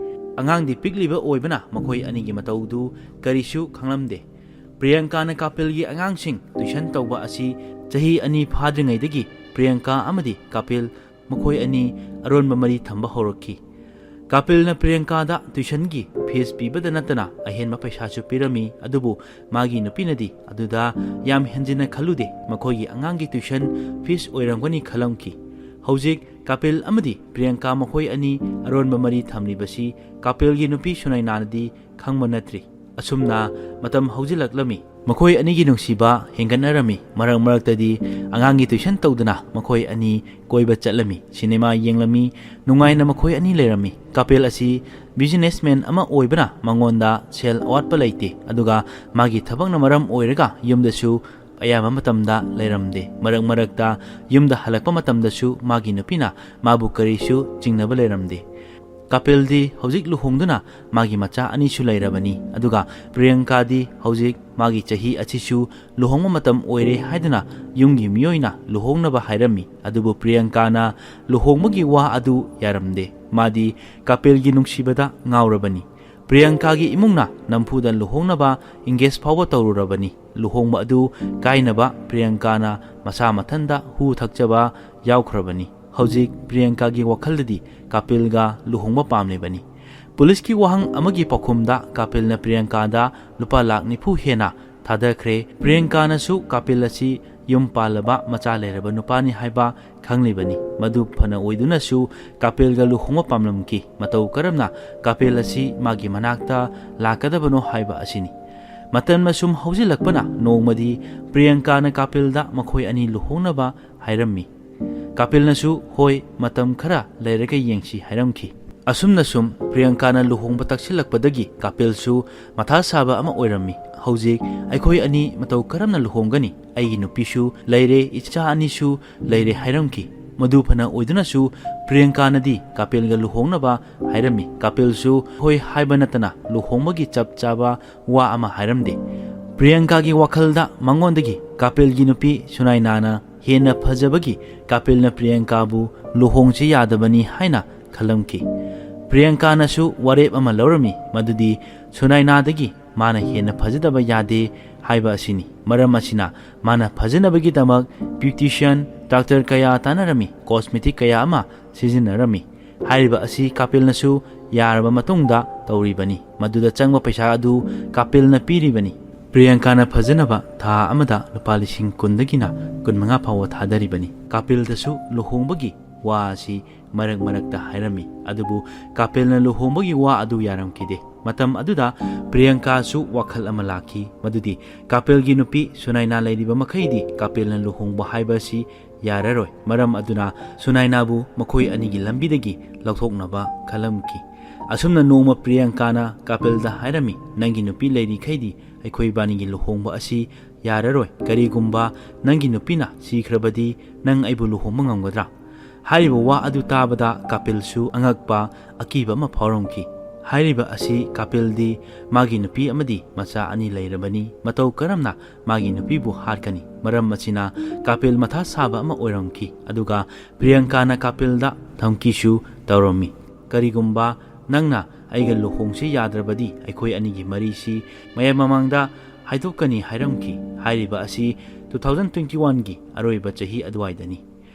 ꯑꯉꯥꯡꯗꯤ ꯄꯤꯛꯂꯤꯕ ꯑꯣꯏꯕꯅ ꯃꯈꯣꯏ ꯑꯅꯤꯒꯤ ꯃꯇꯧꯗꯨ ꯀꯔꯤꯁꯨ ꯈꯪꯂꯝꯗꯦ꯫ ꯄ꯭ꯔꯤꯌꯪꯀꯥꯅ ꯀꯥꯄꯤꯜꯒꯤ ꯑꯉꯥꯡꯁꯤꯡ ꯇ꯭ꯌꯨꯁꯟ ꯇꯧꯕ ꯑꯁꯤ ꯆꯍꯤ ꯑꯅꯤ ꯐꯥꯗ꯭ꯔꯤꯉꯩꯗꯒꯤ ꯄ꯭ꯔꯤꯌꯪꯀꯥ ꯑꯃꯗꯤ ꯀꯥꯄꯤꯜ ꯃꯈꯣꯏ ꯑꯅꯤ ꯑꯔꯣꯟꯕ ꯃꯔꯤ ꯊꯝꯕ ꯍꯧꯔꯛꯈꯤ꯫ ꯀꯥꯄꯤꯜꯅ ꯄ꯭ꯔꯤꯌꯪꯀꯥꯗ ꯇ꯭ꯌꯨꯁꯟꯒꯤ ꯐꯤꯁ ꯄꯤꯕꯗ ꯅꯠꯇꯅ ꯑꯍꯦꯟꯕ ꯄꯩꯁꯥꯁꯨ ꯄꯤꯔꯝꯃꯤ, ꯑꯗꯨꯕꯨ ꯃꯥꯒꯤ ꯅꯨꯄꯤꯅꯗꯤ ꯑꯗꯨꯗ ꯌꯥꯝ ꯍꯦꯟꯖꯤꯟꯅ ꯈꯜꯂꯨꯗꯦ, ꯃꯈꯣꯏꯒꯤ ꯑꯉꯥꯡꯒꯤ ꯇ꯭ꯌꯨꯁꯟ ꯐꯤꯁ ꯑꯣꯏꯔꯝꯒꯅꯤ ꯈꯜꯂꯝꯈꯤ꯫ ꯍꯧꯖꯤꯛ ꯀꯥꯄꯤꯜ ꯑꯃꯗꯤ ꯄ꯭ꯔꯤꯌꯪꯀꯥ ꯃꯈꯣꯏ ꯑꯅꯤ ꯑꯔꯣꯟꯕ ꯃꯔꯤ ꯊꯝꯂꯤꯕꯁꯤ ꯀꯥꯄꯤꯜꯒꯤ ꯅꯨꯄꯤ ꯁꯨꯅꯥꯏꯅꯥꯅꯗꯤ ꯈꯪꯕ ꯅꯠꯇ꯭ꯔꯤ꯫ ꯑꯁꯨꯝꯅ ꯃꯇꯝ ꯍꯧꯖꯤꯜꯂꯛꯂꯝꯃꯤ꯫ ꯃꯈꯣꯏ ꯑꯅꯤꯒꯤ ꯅꯨꯡꯁꯤꯕ ꯍꯦꯟꯒꯠꯅꯔꯝꯃꯤ꯫ ꯃꯔꯛ ꯃꯔꯛꯇꯗꯤ ꯑꯉꯥꯡꯒꯤ ꯇ꯭ꯌꯨꯁꯟ ꯇꯧꯗꯨꯅ ꯃꯈꯣꯏ ꯑꯅꯤ ꯀꯣꯏꯕ ꯆꯠꯂꯝꯃꯤ, ꯁꯤꯅꯦꯃꯥ ꯌꯦꯡꯂꯝꯃꯤ, ꯅꯨꯡꯉꯥꯏꯅ ꯃꯈꯣꯏ ꯑꯅꯤ ꯂꯩꯔꯝꯃꯤ꯫ ꯀꯥꯄꯤꯜ ꯑꯁꯤ ꯕꯤꯖꯤꯅꯦꯁꯃꯦꯟ ꯑꯃ ꯑꯣꯏꯕꯅ ꯃꯉꯣꯟꯗ ꯁꯦꯜ ꯑꯋꯥꯠꯄ ꯂꯩꯇꯦ, ꯑꯗꯨꯒ ꯃꯥꯒꯤ ꯊꯕꯛꯅ ꯃꯔꯝ ꯑꯣꯏꯔꯒ ꯌꯨꯝꯗꯁꯨ ꯑꯌꯥꯝꯕ ꯃꯇꯝꯗ ꯂꯩꯔꯝꯗꯦ꯫ ꯃꯔꯛ ꯃꯔꯛꯇ ꯌꯨꯝꯗ ꯍꯜꯂꯛꯄ ꯃꯇꯝꯗꯁꯨ ꯃꯥꯒꯤ ꯅꯨꯄꯤꯅ ꯃꯥꯕꯨ ꯀꯔꯤꯁꯨ ꯆꯤꯡꯅꯕ ꯂꯩꯔꯝꯗꯦ꯫ ꯀꯥꯄꯤꯜꯗꯤ ꯍꯧꯖꯤꯛ ꯂꯨꯍꯣꯡꯗꯨꯅ ꯃꯥꯒꯤ ꯃꯆꯥ ꯑꯅꯤꯁꯨ ꯂꯩꯔꯕꯅꯤ, ꯑꯗꯨꯒ ꯄ꯭ꯔꯤꯌꯪꯀꯥꯗꯤ ꯍꯧꯖꯤꯛ ꯃꯥꯒꯤ ꯆꯍꯤ ꯑꯁꯤꯁꯨ ꯂꯨꯍꯣꯡꯕ ꯃꯇꯝ ꯑꯣꯏꯔꯦ ꯍꯥꯏꯗꯨꯅ ꯌꯨꯝꯒꯤ ꯃꯤꯑꯣꯏꯅ ꯂꯨꯍꯣꯡꯅꯕ ꯍꯥꯏꯔꯝꯃꯤ꯫ ꯑꯗꯨꯕꯨ ꯄ꯭ꯔꯤꯌꯪꯀꯥꯅ ꯂꯨꯍꯣꯡꯕꯒꯤ ꯋꯥ ꯑꯗꯨ ꯌꯥꯔꯝꯗꯦ꯫ ꯃꯥꯗꯤ ꯀꯥꯄꯤꯜꯒꯤ ꯅꯨꯡꯁꯤꯕꯗ ꯉꯥꯎꯔꯕꯅꯤ꯫ ꯄ꯭ꯔꯤꯌꯪꯀꯥꯒꯤ ꯏꯃꯨꯡꯅ ꯅꯝꯐꯨꯗ ꯂꯨꯍꯣꯡꯅꯕ engage ꯐꯥꯎꯕ ꯇꯧꯔꯨꯔꯕꯅꯤ꯫ ꯂꯨꯍꯣꯡꯕ ꯑꯗꯨ ꯀꯥꯏꯅꯕ ꯄ꯭ꯔꯤꯌꯪꯀꯥꯅ ꯃꯁꯥ ꯃꯊꯟꯇ ꯍꯨ ꯊꯛꯆꯕ ꯌꯥꯎꯈ꯭ꯔꯕꯅꯤ꯫ ꯍꯧꯖꯤꯛ ꯄ꯭ꯔꯤꯌꯪꯀꯥꯒꯤ ꯋꯥꯈꯜꯗꯗꯤ ꯀꯥꯄꯤꯜꯒ ꯂꯨꯍꯣꯡꯕ ꯄꯥꯝꯂꯤꯕꯅꯤ꯫ ꯄꯨꯂꯤꯁꯀꯤ ꯋꯥꯍꯪ ꯑꯃꯒꯤ ꯄꯥꯎꯈꯨꯝꯗ ꯀꯥꯄꯤꯜꯅ ꯄ꯭ꯔꯤꯌꯪꯀꯥꯗ ꯂꯨꯄꯥ ꯂꯥꯈ ꯅꯤꯐꯨ ꯍꯦꯟꯅ ꯊꯥꯗꯈ꯭ꯔꯦ꯫ ꯄ꯭ꯔꯤꯌꯪꯀꯥꯅꯁꯨ ꯀꯥꯄꯤꯜ ꯑꯁꯤ ꯌꯨꯝ ꯄꯥꯜꯂꯕ ꯃꯆꯥ ꯂꯩꯔꯕ ꯅꯨꯄꯥꯅꯤ ꯍꯥꯏꯕ ꯈꯪꯂꯤꯕꯅꯤ꯫ ꯃꯗꯨ ꯐꯅ ꯑꯣꯏꯗꯨꯅꯁꯨ ꯀꯥꯄꯤꯜꯒ ꯂꯨꯍꯣꯡꯕ ꯄꯥꯝꯂꯝꯈꯤ꯫ ꯃꯇꯧ ꯀꯔꯝꯅ ꯀꯥꯄꯤꯜ ꯑꯁꯤ ꯃꯥꯒꯤ ꯃꯅꯥꯛꯇ ꯂꯥꯛꯀꯗꯕꯅꯣ ꯍꯥꯏꯕ ꯑꯁꯤꯅꯤ꯫ ꯃꯇꯝꯅ ꯁꯨꯝ ꯍꯧꯖꯤꯜꯂꯛꯄꯅ ꯅꯣꯡꯃꯗꯤ ꯄ꯭ꯔꯤꯌꯪꯀꯥꯅ ꯀꯥꯄꯤꯜꯗ ꯃꯈꯣꯏ ꯑꯅꯤ ꯂꯨꯍꯣꯡꯅꯕ ꯍꯥꯏꯔꯝꯃꯤ꯫ ꯀꯥꯄꯤꯜꯅꯁꯨ "ꯍꯣꯏ, ꯃꯇꯝ ꯈꯔ ꯂꯩꯔꯒ ꯌꯦꯡꯁꯤ" ꯍꯥꯏꯔꯝꯈꯤ꯫ ꯑꯁꯨꯝꯅ ꯁꯨꯝ ꯄ꯭ꯔꯤꯌꯪꯀꯥꯅ ꯂꯨꯍꯣꯡꯕ ꯇꯛꯁꯤꯜꯂꯛꯄꯗꯒꯤ ꯀꯥꯄꯤꯜꯁꯨ ꯃꯊꯥ ꯁꯥꯕ ꯑꯃ ꯑꯣꯏꯔꯝꯃꯤ꯫ "ꯍꯧꯖꯤꯛ ꯑꯩꯈꯣꯏ ꯑꯅꯤ ꯃꯇꯧ ꯀꯔꯝꯅ ꯂꯨꯍꯣꯡꯒꯅꯤ? ꯑꯩꯒꯤ ꯅꯨꯄꯤꯁꯨ ꯂꯩꯔꯦ, ꯏꯆꯥ ꯑꯅꯤꯁꯨ ꯂꯩꯔꯦ" ꯍꯥꯏꯔꯝꯈꯤ꯫ ꯃꯗꯨ ꯐꯅ ꯑꯣꯏꯗꯨꯅꯁꯨ ꯄ꯭ꯔꯤꯌꯪꯀꯥꯅꯗꯤ ꯀꯥꯄꯤꯜꯒ ꯂꯨꯍꯣꯡꯅꯕ ꯍꯥꯏꯔꯝꯃꯤ꯫ ꯀꯥꯄꯤꯜꯁꯨ ꯍꯣꯏ ꯍꯥꯏꯕ ꯅꯠꯇꯅ ꯂꯨꯍꯣꯡꯕꯒꯤ ꯆꯞ ꯆꯥꯕ ꯋꯥ ꯑꯃ ꯍꯥꯏꯔꯝꯗꯦ꯫ ꯄ꯭ꯔꯤꯌꯪꯀꯥꯒꯤ ꯋꯥꯈꯜꯗ ꯃꯉꯣꯟꯗꯒꯤ ꯀꯥꯄꯤꯜꯒꯤ ꯅꯨꯄꯤ ꯁꯨꯅꯥꯏꯅꯥꯅ ꯍꯦꯟꯅ ꯐꯖꯕꯒꯤ ꯀꯥꯄꯤꯜꯅ ꯄ꯭ꯔꯤꯌꯪꯀꯥꯕꯨ ꯂꯨꯍꯣꯡꯁꯤ ꯌꯥꯗꯕꯅꯤ ꯍꯥꯏꯅ ꯈꯜꯂꯝꯈꯤ꯫ ꯄ꯭ꯔꯤꯌꯪꯀꯥꯅꯁꯨ ꯋꯥꯔꯦꯞ ꯑꯃ ꯂꯧꯔꯝꯃꯤ, ꯃꯗꯨꯗꯤ ꯁꯨꯅꯥꯏꯅꯥꯗꯒꯤ ꯃꯥꯅ ꯍꯦꯟꯅ ꯐꯖꯗꯕ ꯌꯥꯗꯦ ꯍꯥꯏꯕ ꯑꯁꯤꯅꯤ꯫ ꯃꯔꯝ ꯑꯁꯤꯅ ꯃꯥꯅ ꯐꯖꯅꯕꯒꯤꯗꯃꯛ beautician, doctor ꯀꯌꯥ ꯇꯥꯟꯅꯔꯝꯃꯤ, cosmetic ꯀꯌꯥ ꯑꯃ ꯁꯤꯖꯤꯟꯅꯔꯝꯃꯤ꯫ ꯍꯥꯏꯔꯤꯕ ꯑꯁꯤ ꯀꯥꯄꯤꯜꯅꯁꯨ ꯌꯥꯔꯕ ꯃꯇꯨꯡꯗ ꯇꯧꯔꯤꯕꯅꯤ꯫ ꯃꯗꯨꯗ ꯆꯪꯕ ꯄꯩꯁꯥ ꯑꯗꯨ ꯀꯥꯄꯤꯜꯅ ꯄꯤꯔꯤꯕꯅꯤ꯫ ꯄ꯭ꯔꯤꯌꯪꯀꯥꯅ ꯐꯖꯅꯕ ꯊꯥ ꯑꯃꯗ ꯂꯨꯄꯥ ꯂꯤꯁꯤꯡ ꯀꯨꯟꯗꯒꯤꯅ ꯀꯨꯟꯃꯉꯥ ꯐꯥꯎꯕ ꯊꯥꯗꯔꯤꯕꯅꯤ꯫ ꯀꯥꯄꯤꯜꯗꯁꯨ ꯂꯨꯍꯣꯡꯕꯒꯤ ꯋꯥ ꯑꯁꯤ ꯃꯔꯛ ꯃꯔꯛꯇ ꯍꯥꯏꯔꯝꯃꯤ, ꯑꯗꯨꯕꯨ ꯀꯥꯄꯤꯜꯅ ꯂꯨꯍꯣꯡꯕꯒꯤ ꯋꯥ ꯑꯗꯨ ꯌꯥꯔꯝꯈꯤꯗꯦ꯫ ꯃꯇꯝ ꯑꯗꯨꯗ ꯄ꯭ꯔꯤꯌꯪꯀꯥꯁꯨ ꯋꯥꯈꯜ ꯑꯃ ꯂꯥꯛꯈꯤ, ꯃꯗꯨꯗꯤ ꯀꯥꯄꯤꯜꯒꯤ ꯅꯨꯄꯤ ꯁꯨꯅꯥꯏꯅꯥ ꯂꯩꯔꯤꯕ ꯃꯈꯩꯗꯤ ꯀꯥꯄꯤꯜꯅ ꯂꯨꯍꯣꯡꯕ ꯍꯥꯏꯕ ꯑꯁꯤ ꯌꯥꯔꯔꯣꯏ꯫ ꯃꯔꯝ ꯑꯗꯨꯅ ꯁꯨꯅꯥꯏꯅꯥꯕꯨ ꯃꯈꯣꯏ ꯑꯅꯤꯒꯤ ꯂꯝꯕꯤꯗꯒꯤ ꯂꯧꯊꯣꯛꯅꯕ ꯈꯜꯂꯝꯈꯤ꯫ ꯑꯁꯨꯝꯅ ꯅꯣꯡꯃ ꯄ꯭ꯔꯤꯌꯪꯀꯥꯅ ꯀꯥꯄꯤꯜꯗ ꯍꯥꯏꯔꯝꯃꯤ, "ꯅꯪꯒꯤ ꯅꯨꯄꯤ ꯂꯩꯔꯤꯈꯩꯗꯤ ꯑꯩꯈꯣꯏ ꯏꯕꯥꯅꯤꯒꯤ ꯂꯨꯍꯣꯡꯕ ꯑꯁꯤ ꯌꯥꯔꯔꯣꯏ꯫ ꯀꯔꯤꯒꯨꯝꯕ ꯅꯪꯒꯤ ꯅꯨꯄꯤꯅ ꯁꯤꯈ꯭ꯔꯕꯗꯤ ꯅꯪ ꯑꯩꯕꯨ ꯂꯨꯍꯣꯡꯕ ꯉꯝꯒꯗ꯭ꯔꯥ?" ꯍꯥꯏꯔꯤꯕ ꯋꯥ ꯑꯗꯨ ꯇꯥꯕꯗ ꯀꯥꯄꯤꯜꯁꯨ ꯑꯉꯛꯄ, ꯑꯀꯤꯕ ꯑꯃ ꯐꯥꯎꯔꯝꯈꯤ꯫ ꯍꯥꯏꯔꯤꯕ ꯑꯁꯤ ꯀꯥꯄꯤꯜꯗꯤ ꯃꯥꯒꯤ ꯅꯨꯄꯤ ꯑꯃꯗꯤ ꯃꯆꯥ ꯑꯅꯤ ꯂꯩꯔꯕꯅꯤ꯫ ꯃꯇꯧ ꯀꯔꯝꯅ ꯃꯥꯒꯤ ꯅꯨꯄꯤꯕꯨ ꯍꯥꯠꯀꯅꯤ? ꯃꯔꯝ ꯑꯁꯤꯅ ꯀꯥꯄꯤꯜ ꯃꯊꯥ ꯁꯥꯕ ꯑꯃ ꯑꯣꯏꯔꯝꯈꯤ꯫ ꯑꯗꯨꯒ ꯄ꯭ꯔꯤꯌꯪꯀꯥꯅ ꯀꯥꯄꯤꯜꯗ ꯙꯝꯀꯤꯁꯨ ꯇꯧꯔꯝꯃꯤ꯫ "ꯀꯔꯤꯒꯨꯝꯕ "ꯅꯪꯅ ꯑꯩꯒ ꯂꯨꯍꯣꯡꯁꯤ ꯌꯥꯗ꯭ꯔꯕꯗꯤ ꯑꯩꯈꯣꯏ ꯑꯅꯤꯒꯤ ꯃꯔꯤꯁꯤ ꯃꯌꯥꯝ ꯃꯃꯥꯡꯗ ꯍꯥꯏꯗꯣꯛꯀꯅꯤ" ꯍꯥꯏꯔꯝꯈꯤ꯫ ꯍꯥꯏꯔꯤꯕ ꯑꯁꯤ two thousand twenty one ꯒꯤ ꯑꯔꯣꯏꯕ ꯆꯍꯤ ꯑꯗꯨꯋꯥꯏꯗꯅꯤ꯫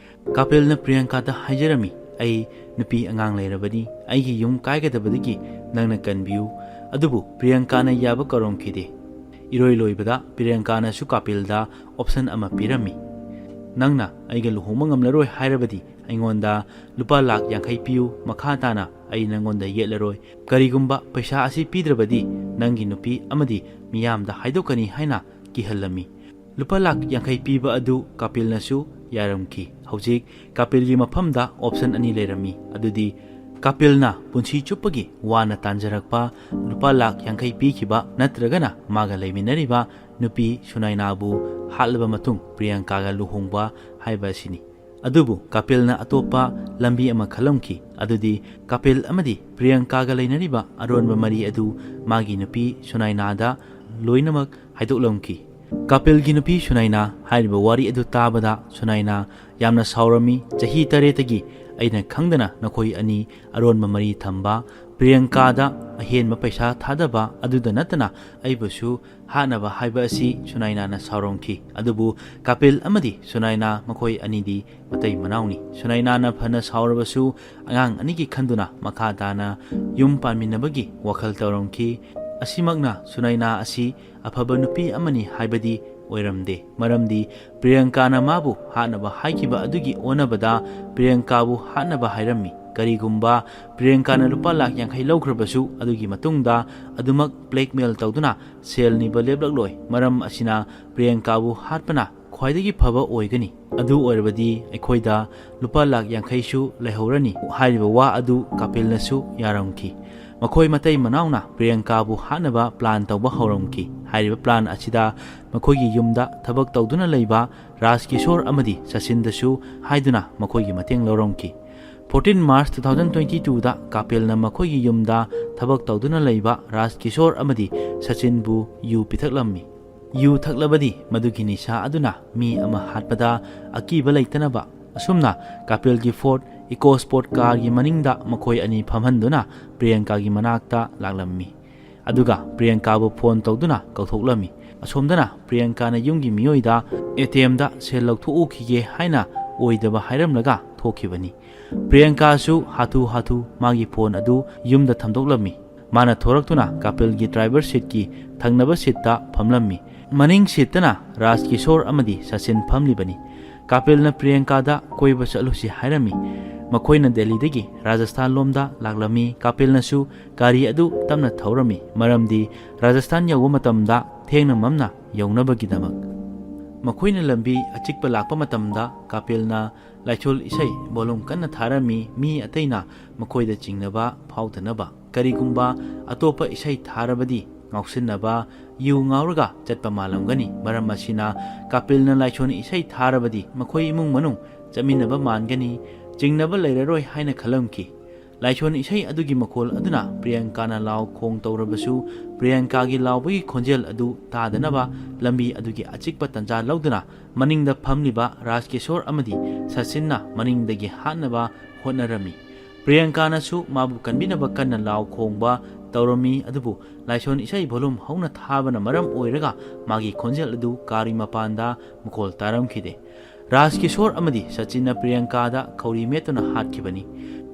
ꯀꯥꯄꯤꯜꯅ ꯄ꯭ꯔꯤꯌꯪꯀꯥꯗ ꯍꯥꯏꯖꯔꯝꯃꯤ, "ꯑꯩ ꯅꯨꯄꯤ ꯑꯉꯥꯡ ꯂꯩꯔꯕꯅꯤ, ꯑꯩꯒꯤ ꯌꯨꯝ ꯀꯥꯏꯒꯗꯕꯗꯒꯤ ꯅꯪꯅ ꯀꯟꯕꯤꯌꯨ"꯫ ꯑꯗꯨꯕꯨ ꯄ꯭ꯔꯤꯌꯪꯀꯥꯅ ꯌꯥꯕ ꯀꯧꯔꯝꯈꯤꯗꯦ꯫ ꯏꯔꯣꯏ ꯂꯣꯏꯕꯗ ꯄ꯭ꯔꯤꯌꯪꯀꯥꯅꯁꯨ ꯀꯥꯄꯤꯜꯗ option ꯑꯃ ꯄꯤꯔꯝꯃꯤ, "ꯅꯪꯅ ꯑꯩꯒ ꯂꯨꯍꯣꯡꯕ ꯉꯝꯂꯔꯣꯏ ꯍꯥꯏꯔꯕꯗꯤ ꯑꯩꯉꯣꯟꯗ ꯂꯨꯄꯥ ꯂꯥꯛ ꯌꯥꯡꯈꯩ ꯄꯤꯌꯨ, ꯃꯈꯥ ꯇꯥꯅ ꯑꯩ ꯅꯪꯉꯣꯟꯗ ꯌꯦꯠꯂꯔꯣꯏ꯫ ꯀꯔꯤꯒꯨꯝꯕ ꯄꯩꯁꯥ ꯑꯁꯤ ꯄꯤꯗ꯭ꯔꯕꯗꯤ ꯅꯪꯒꯤ ꯅꯨꯄꯤ ꯑꯃꯗꯤ ꯃꯤꯌꯥꯝꯗ ꯍꯥꯏꯗꯣꯛꯀꯅꯤ" ꯍꯥꯏꯅ ꯀꯤꯍꯜꯂꯝꯃꯤ꯫ ꯂꯨꯄꯥ ꯂꯥꯛ ꯌꯥꯡꯈꯩ ꯄꯤꯕ ꯑꯗꯨ ꯀꯥꯄꯤꯜꯅꯁꯨ ꯌꯥꯔꯝꯈꯤ꯫ ꯍꯧꯖꯤꯛ ꯀꯥꯄꯤꯜꯒꯤ ꯃꯐꯝꯗ option ꯑꯅꯤ ꯂꯩꯔꯝꯃꯤ꯫ ꯑꯗꯨꯗꯤ ꯀꯥꯄꯤꯜꯅ ꯄꯨꯟꯁꯤ ꯆꯨꯞꯄꯒꯤ ꯋꯥꯅ ꯇꯥꯟꯖꯔꯛꯄ ꯂꯨꯄꯥ ꯂꯥꯛ ꯌꯥꯡꯈꯩ ꯄꯤꯈꯤꯕ ꯅꯠꯇ꯭ꯔꯒꯅ ꯃꯥꯒ ꯂꯩꯃꯤꯟꯅꯔꯤꯕ ꯅꯨꯄꯤ ꯁꯨꯅꯥꯏꯅꯥꯕꯨ ꯍꯥꯠꯂꯕ ꯃꯇꯨꯡ ꯄ꯭ꯔꯤꯌꯪꯀꯥꯒ ꯂꯨꯍꯣꯡꯕ ꯍꯥꯏꯕ ꯑꯁꯤꯅꯤ꯫ ꯑꯗꯨꯕꯨ ꯀꯥꯄꯤꯜꯅ ꯑꯇꯣꯞꯄ ꯂꯝꯕꯤ ꯑꯃ ꯈꯜꯂꯝꯈꯤ꯫ ꯑꯗꯨꯗꯤ ꯀꯥꯄꯤꯜ ꯑꯃꯗꯤ ꯄ꯭ꯔꯤꯌꯪꯀꯥꯒ ꯂꯩꯅꯔꯤꯕ ꯑꯔꯣꯟꯕ ꯃꯔꯤ ꯑꯗꯨ ꯃꯥꯒꯤ ꯅꯨꯄꯤ ꯁꯨꯅꯥꯏꯅꯥꯗ ꯂꯣꯏꯅꯃꯛ ꯍꯥꯏꯗꯣꯛꯂꯝꯈꯤ꯫ ꯀꯥꯄꯤꯜꯒꯤ ꯅꯨꯄꯤ ꯁꯨꯅꯥꯏꯅꯥ ꯍꯥꯏꯔꯤꯕ ꯋꯥꯔꯤ ꯑꯗꯨ ꯇꯥꯕꯗ ꯁꯨꯅꯥꯏꯅꯥ ꯌꯥꯝꯅ ꯁꯥꯎꯔꯝꯃꯤ꯫ "ꯆꯍꯤ ꯇꯔꯦꯠꯇꯒꯤ ꯑꯩꯅ ꯈꯪꯗꯅ ꯅꯈꯣꯏ ꯑꯅꯤ ꯑꯔꯣꯟꯕ ꯃꯔꯤ ꯊꯝꯕ, ꯄ꯭ꯔꯤꯌꯪꯀꯥꯗ ꯑꯍꯦꯟꯕ ꯄꯩꯁꯥ ꯊꯥꯗꯕ, ꯑꯗꯨꯗ ꯅꯠꯇꯅ ꯑꯩꯕꯨꯁꯨ ꯍꯥꯠꯅꯕ" ꯍꯥꯏꯕ ꯑꯁꯤ ꯁꯨꯅꯥꯏꯅꯥꯅ ꯁꯥꯎꯔꯝꯈꯤ꯫ ꯑꯗꯨꯕꯨ ꯀꯥꯄꯤꯜ ꯑꯃꯗꯤ ꯁꯨꯅꯥꯏꯅꯥ ꯃꯈꯣꯏ ꯑꯅꯤꯗꯤ ꯃꯇꯩ ꯃꯅꯥꯎꯅꯤ꯫ ꯁꯨꯅꯥꯏꯅꯥꯅ ꯐꯅ ꯁꯥꯎꯔꯕꯁꯨ ꯑꯉꯥꯡ ꯑꯅꯤꯒꯤ ꯈꯟꯗꯨꯅ ꯃꯈꯥ ꯇꯥꯅ ꯌꯨꯝ ꯄꯥꯟꯃꯤꯟꯅꯕꯒꯤ ꯋꯥꯈꯜ ꯇꯧꯔꯝꯈꯤ꯫ ꯑꯁꯤꯃꯛꯅ ꯁꯨꯅꯥꯏꯅꯥ ꯑꯁꯤ ꯑꯐꯕ ꯅꯨꯄꯤ ꯑꯃꯅꯤ ꯍꯥꯏꯕꯗꯤ ꯑꯣꯏꯔꯝꯗꯦ꯫ ꯃꯔꯝꯗꯤ ꯄ꯭ꯔꯤꯌꯪꯀꯥꯅ ꯃꯥꯕꯨ ꯍꯥꯠꯅꯕ ꯍꯥꯏꯈꯤꯕ ꯑꯗꯨꯒꯤ ꯑꯣꯟꯅꯕꯗ ꯄ꯭ꯔꯤꯌꯪꯀꯥꯕꯨ ꯍꯥꯠꯅꯕ ꯍꯥꯏꯔꯝꯃꯤ꯫ ꯀꯔꯤꯒꯨꯝꯕ ꯄ꯭ꯔꯤꯌꯪꯀꯥꯅ ꯂꯨꯄꯥ ꯂꯥꯛ ꯌꯥꯡꯈꯩ ꯂꯧꯈ꯭ꯔꯕꯁꯨ ꯑꯗꯨꯒꯤ ꯃꯇꯨꯡꯗ ꯑꯗꯨꯃꯛ blackmail ꯇꯧꯗꯨꯅ ꯁꯦꯜ ꯅꯤꯕ ꯂꯦꯞꯂꯛꯂꯣꯏ꯫ ꯃꯔꯝ ꯑꯁꯤꯅ ꯄ꯭ꯔꯤꯌꯪꯀꯥꯕꯨ ꯍꯥꯠꯄꯅ ꯈ꯭ꯋꯥꯏꯗꯒꯤ ꯐꯕ ꯑꯣꯏꯒꯅꯤ꯫ ꯑꯗꯨ ꯑꯣꯏꯔꯕꯗꯤ ꯑꯩꯈꯣꯏꯗ ꯂꯨꯄꯥ ꯂꯥꯛ ꯌꯥꯡꯈꯩꯁꯨ ꯂꯩꯍꯧꯔꯅꯤ ꯍꯥꯏꯔꯤꯕ ꯋꯥ ꯑꯗꯨ ꯀꯥꯄꯤꯜꯅꯁꯨ ꯌꯥꯔꯝꯈꯤ꯫ ꯃꯈꯣꯏ ꯃꯇꯩ ꯃꯅꯥꯎꯅ ꯄ꯭ꯔꯤꯌꯪꯀꯥꯕꯨ ꯍꯥꯠꯅꯕ plan ꯇꯧꯕ ꯍꯧꯔꯝꯈꯤ꯫ ꯍꯥꯏꯔꯤꯕ plan ꯑꯁꯤꯗ ꯃꯈꯣꯏꯒꯤ ꯌꯨꯝꯗ ꯊꯕꯛ ꯇꯧꯗꯨꯅ ꯂꯩꯕ ꯔꯥꯖ ꯀꯤꯁꯣꯔ ꯑꯃꯗꯤ ꯁꯆꯤꯟꯗꯁꯨ ꯍꯥꯏꯗꯨꯅ ꯃꯈꯣꯏꯒꯤ ꯃꯇꯦꯡ ꯂꯧꯔꯝꯈꯤ꯫ Fourteen March two thousand twenty two ꯗ ꯀꯥꯄꯤꯜꯅ ꯃꯈꯣꯏꯒꯤ ꯌꯨꯝꯗ ꯊꯕꯛ ꯇꯧꯗꯨꯅ ꯂꯩꯕ ꯔꯥꯖ ꯀꯤꯁꯣꯔ ꯑꯃꯗꯤ ꯁꯆꯤꯟꯕꯨ ꯌꯨ ꯄꯤꯊꯛꯂꯝꯃꯤ꯫ ꯌꯨ ꯊꯛꯂꯕꯗꯤ ꯃꯗꯨꯒꯤ ꯅꯤꯁꯥ ꯑꯗꯨꯅ ꯃꯤ ꯑꯃ ꯍꯥꯠꯄꯗ ꯑꯀꯤꯕ ꯂꯩꯇꯅꯕ꯫ ꯑꯁꯨꯝꯅ ꯀꯥꯄꯤꯜꯒꯤ fort ꯏꯀꯣ ꯁ꯭ꯄꯣꯔꯠ ꯀꯥꯔꯒꯤ ꯃꯅꯤꯡꯗ ꯃꯈꯣꯏ ꯑꯅꯤ ꯐꯝꯍꯟꯗꯨꯅ ꯄ꯭ꯔꯤꯌꯪꯀꯥꯒꯤ ꯃꯅꯥꯛꯇ ꯂꯥꯛꯂꯝꯃꯤ꯫ ꯑꯗꯨꯒ ꯄ꯭ꯔꯤꯌꯪꯀꯥꯕꯨ ꯐꯣꯟ ꯇꯧꯗꯨꯅ ꯀꯧꯊꯣꯛꯂꯝꯃꯤ꯫ ꯑꯁꯣꯝꯗꯅ ꯄ꯭ꯔꯤꯌꯪꯀꯥꯅ ꯌꯨꯝꯒꯤ ꯃꯤꯑꯣꯏꯗ "ꯑꯦ ꯇꯤ ꯑꯦꯝꯗ ꯁꯦꯜ ꯂꯧꯊꯣꯛꯎꯈꯤꯒꯦ" ꯍꯥꯏꯅ ꯑꯣꯏꯗꯕ ꯍꯥꯏꯔꯝꯂꯒ ꯊꯣꯛꯈꯤꯕꯅꯤ꯫ ꯄ꯭ꯔꯤꯌꯪꯀꯥꯁꯨ ꯍꯥꯊꯨ ꯍꯥꯊꯨ ꯃꯥꯒꯤ ꯐꯣꯟ ꯑꯗꯨ ꯌꯨꯝꯗ ꯊꯝꯗꯣꯛꯂꯝꯃꯤ꯫ ꯃꯥꯅ ꯊꯣꯔꯛꯇꯨꯅ ꯀꯥꯄꯤꯜꯒꯤ ꯗ꯭ꯔꯥꯏꯚꯔ ꯁꯤꯠꯀꯤ ꯊꯪꯅꯕ ꯁꯤꯠꯇ ꯐꯝꯂꯝꯃꯤ꯫ ꯃꯅꯤꯡ ꯁꯤꯠꯇꯅ ꯔꯥꯖ ꯀꯤꯁꯣꯔ ꯑꯃꯗꯤ ꯁꯆꯤꯟ ꯐꯝꯂꯤꯕꯅꯤ꯫ ꯀꯥꯄꯤꯜꯅ ꯄ꯭ꯔꯤꯌꯪꯀꯥꯗ "ꯀꯣꯏꯕ ꯆꯠꯂꯨꯁꯤ" ꯍꯥꯏꯔꯝꯃꯤ꯫ ꯃꯈꯣꯏꯅ ꯗꯦꯜꯂꯤꯗꯒꯤ ꯔꯥꯖꯁꯊꯥꯟ ꯂꯣꯝꯗ ꯂꯥꯛꯂꯝꯃꯤ꯫ ꯀꯥꯄꯤꯜꯅꯁꯨ ꯒꯥꯔꯤ ꯑꯗꯨ ꯇꯞꯅ ꯊꯧꯔꯝꯃꯤ, ꯃꯔꯝꯗꯤ ꯔꯥꯖꯁꯊꯥꯟ ꯌꯧꯕ ꯃꯇꯝꯗ ꯊꯦꯡꯅ ꯃꯝꯅ ꯌꯧꯅꯕꯒꯤꯗꯃꯛ꯫ ꯃꯈꯣꯏꯅ ꯂꯝꯕꯤ ꯑꯆꯤꯛꯄ ꯂꯥꯛꯄ ꯃꯇꯝꯗ ꯀꯥꯄꯤꯜꯅ ꯂꯥꯏꯁꯣꯜ ꯏꯁꯩ ꯚꯣꯂꯨꯝ ꯀꯟꯅ ꯊꯥꯔꯝꯃꯤ꯫ ꯃꯤ ꯑꯇꯩꯅ ꯃꯈꯣꯏꯗ ꯆꯤꯡꯅꯕ ꯐꯥꯎꯗꯅꯕ꯫ ꯀꯔꯤꯒꯨꯝꯕ ꯑꯇꯣꯞꯄ ꯏꯁꯩ ꯊꯥꯔꯕꯗꯤ ꯉꯥꯎꯁꯤꯟꯅꯕ, ꯌꯨ ꯉꯥꯎꯔꯒ ꯆꯠꯄ ꯃꯥꯜꯂꯝꯒꯅꯤ꯫ ꯃꯔꯝ ꯑꯁꯤꯅ ꯀꯥꯄꯤꯜꯅ ꯂꯥꯏꯁꯣꯟ ꯏꯁꯩ ꯊꯥꯔꯕꯗꯤ ꯃꯈꯣꯏ ꯏꯃꯨꯡ ꯃꯅꯨꯡ ꯆꯠꯃꯤꯟꯅꯕ ꯃꯥꯟꯒꯅꯤ꯫ ꯆꯤꯡꯅꯕ ꯂꯩꯔꯔꯣꯏ ꯍꯥꯏꯅ ꯈꯜꯂꯝꯈꯤ꯫ ꯂꯥꯏꯁꯣꯟ ꯏꯁꯩ ꯑꯗꯨꯒꯤ ꯃꯈꯣꯜ ꯑꯗꯨꯅ ꯄ꯭ꯔꯤꯌꯪꯀꯥꯅ ꯂꯥꯎ ꯈꯣꯡ ꯇꯧꯔꯕꯁꯨ, ꯄ꯭ꯔꯤꯌꯪꯀꯥꯒꯤ ꯂꯥꯎꯕꯒꯤ ꯈꯣꯟꯖꯦꯜ ꯑꯗꯨ ꯇꯥꯗꯅꯕ ꯂꯝꯕꯤ ꯑꯗꯨꯒꯤ ꯑꯆꯤꯛꯄ ꯇꯟꯖꯥ ꯂꯧꯗꯨꯅ ꯃꯅꯤꯡꯗ ꯐꯝꯂꯤꯕ ꯔꯥꯖ ꯀꯤꯁꯣꯔ ꯑꯃꯗꯤ ꯁꯆꯤꯟꯅ ꯃꯅꯤꯡꯗꯒꯤ ꯍꯥꯠꯅꯕ ꯍꯣꯠꯅꯔꯝꯃꯤ꯫ ꯄ꯭ꯔꯤꯌꯪꯀꯥꯅꯁꯨ ꯃꯥꯕꯨ ꯀꯟꯕꯤꯅꯕ ꯀꯟꯅ ꯂꯥꯎ ꯈꯣꯡꯕ ꯇꯧꯔꯝꯃꯤ, ꯑꯗꯨꯕꯨ ꯂꯥꯏꯁꯣꯟ ꯏꯁꯩ ꯚꯣꯂꯨꯝ ꯍꯧꯅ ꯊꯥꯕꯅ ꯃꯔꯝ ꯑꯣꯏꯔꯒ ꯃꯥꯒꯤ ꯈꯣꯟꯖꯦꯜ ꯑꯗꯨ ꯀꯥꯔꯤ ꯃꯄꯥꯟꯗ ꯃꯈꯣꯜ ꯇꯥꯔꯝꯈꯤꯗꯦ꯫ ꯔꯥꯖ ꯀꯤꯁꯣꯔ ꯑꯃꯗꯤ ꯁꯆꯤꯟꯅ ꯄ꯭ꯔꯤꯌꯪꯀꯥꯗ ꯈꯧꯔꯤ ꯃꯦꯠꯇꯨꯅ ꯍꯥꯠꯈꯤꯕꯅꯤ꯫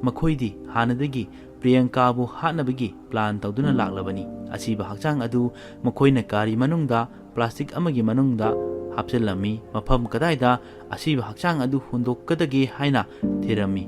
ꯃꯈꯣꯏꯗꯤ ꯍꯥꯟꯅꯗꯒꯤ ꯄ꯭ꯔꯤꯌꯪꯀꯥꯕꯨ ꯍꯥꯠꯅꯕꯒꯤ ꯄ꯭ꯂꯥꯟ ꯇꯧꯗꯨꯅ ꯂꯥꯛꯂꯕꯅꯤ꯫ ꯑꯁꯤꯕ ꯍꯛꯆꯥꯡ ꯑꯗꯨ ꯃꯈꯣꯏꯅ ꯒꯥꯔꯤ ꯃꯅꯨꯡꯗ ꯄ꯭ꯂꯥꯁꯇꯤꯛ ꯑꯃꯒꯤ ꯃꯅꯨꯡꯗ ꯍꯥꯞꯆꯤꯜꯂꯝꯃꯤ꯫ ꯃꯐꯝ ꯀꯗꯥꯏꯗ ꯑꯁꯤꯕ ꯍꯛꯆꯥꯡ ꯑꯗꯨ ꯍꯨꯟꯗꯣꯛꯀꯗꯒꯦ ꯍꯥꯏꯅ ꯊꯤꯔꯝꯃꯤ꯫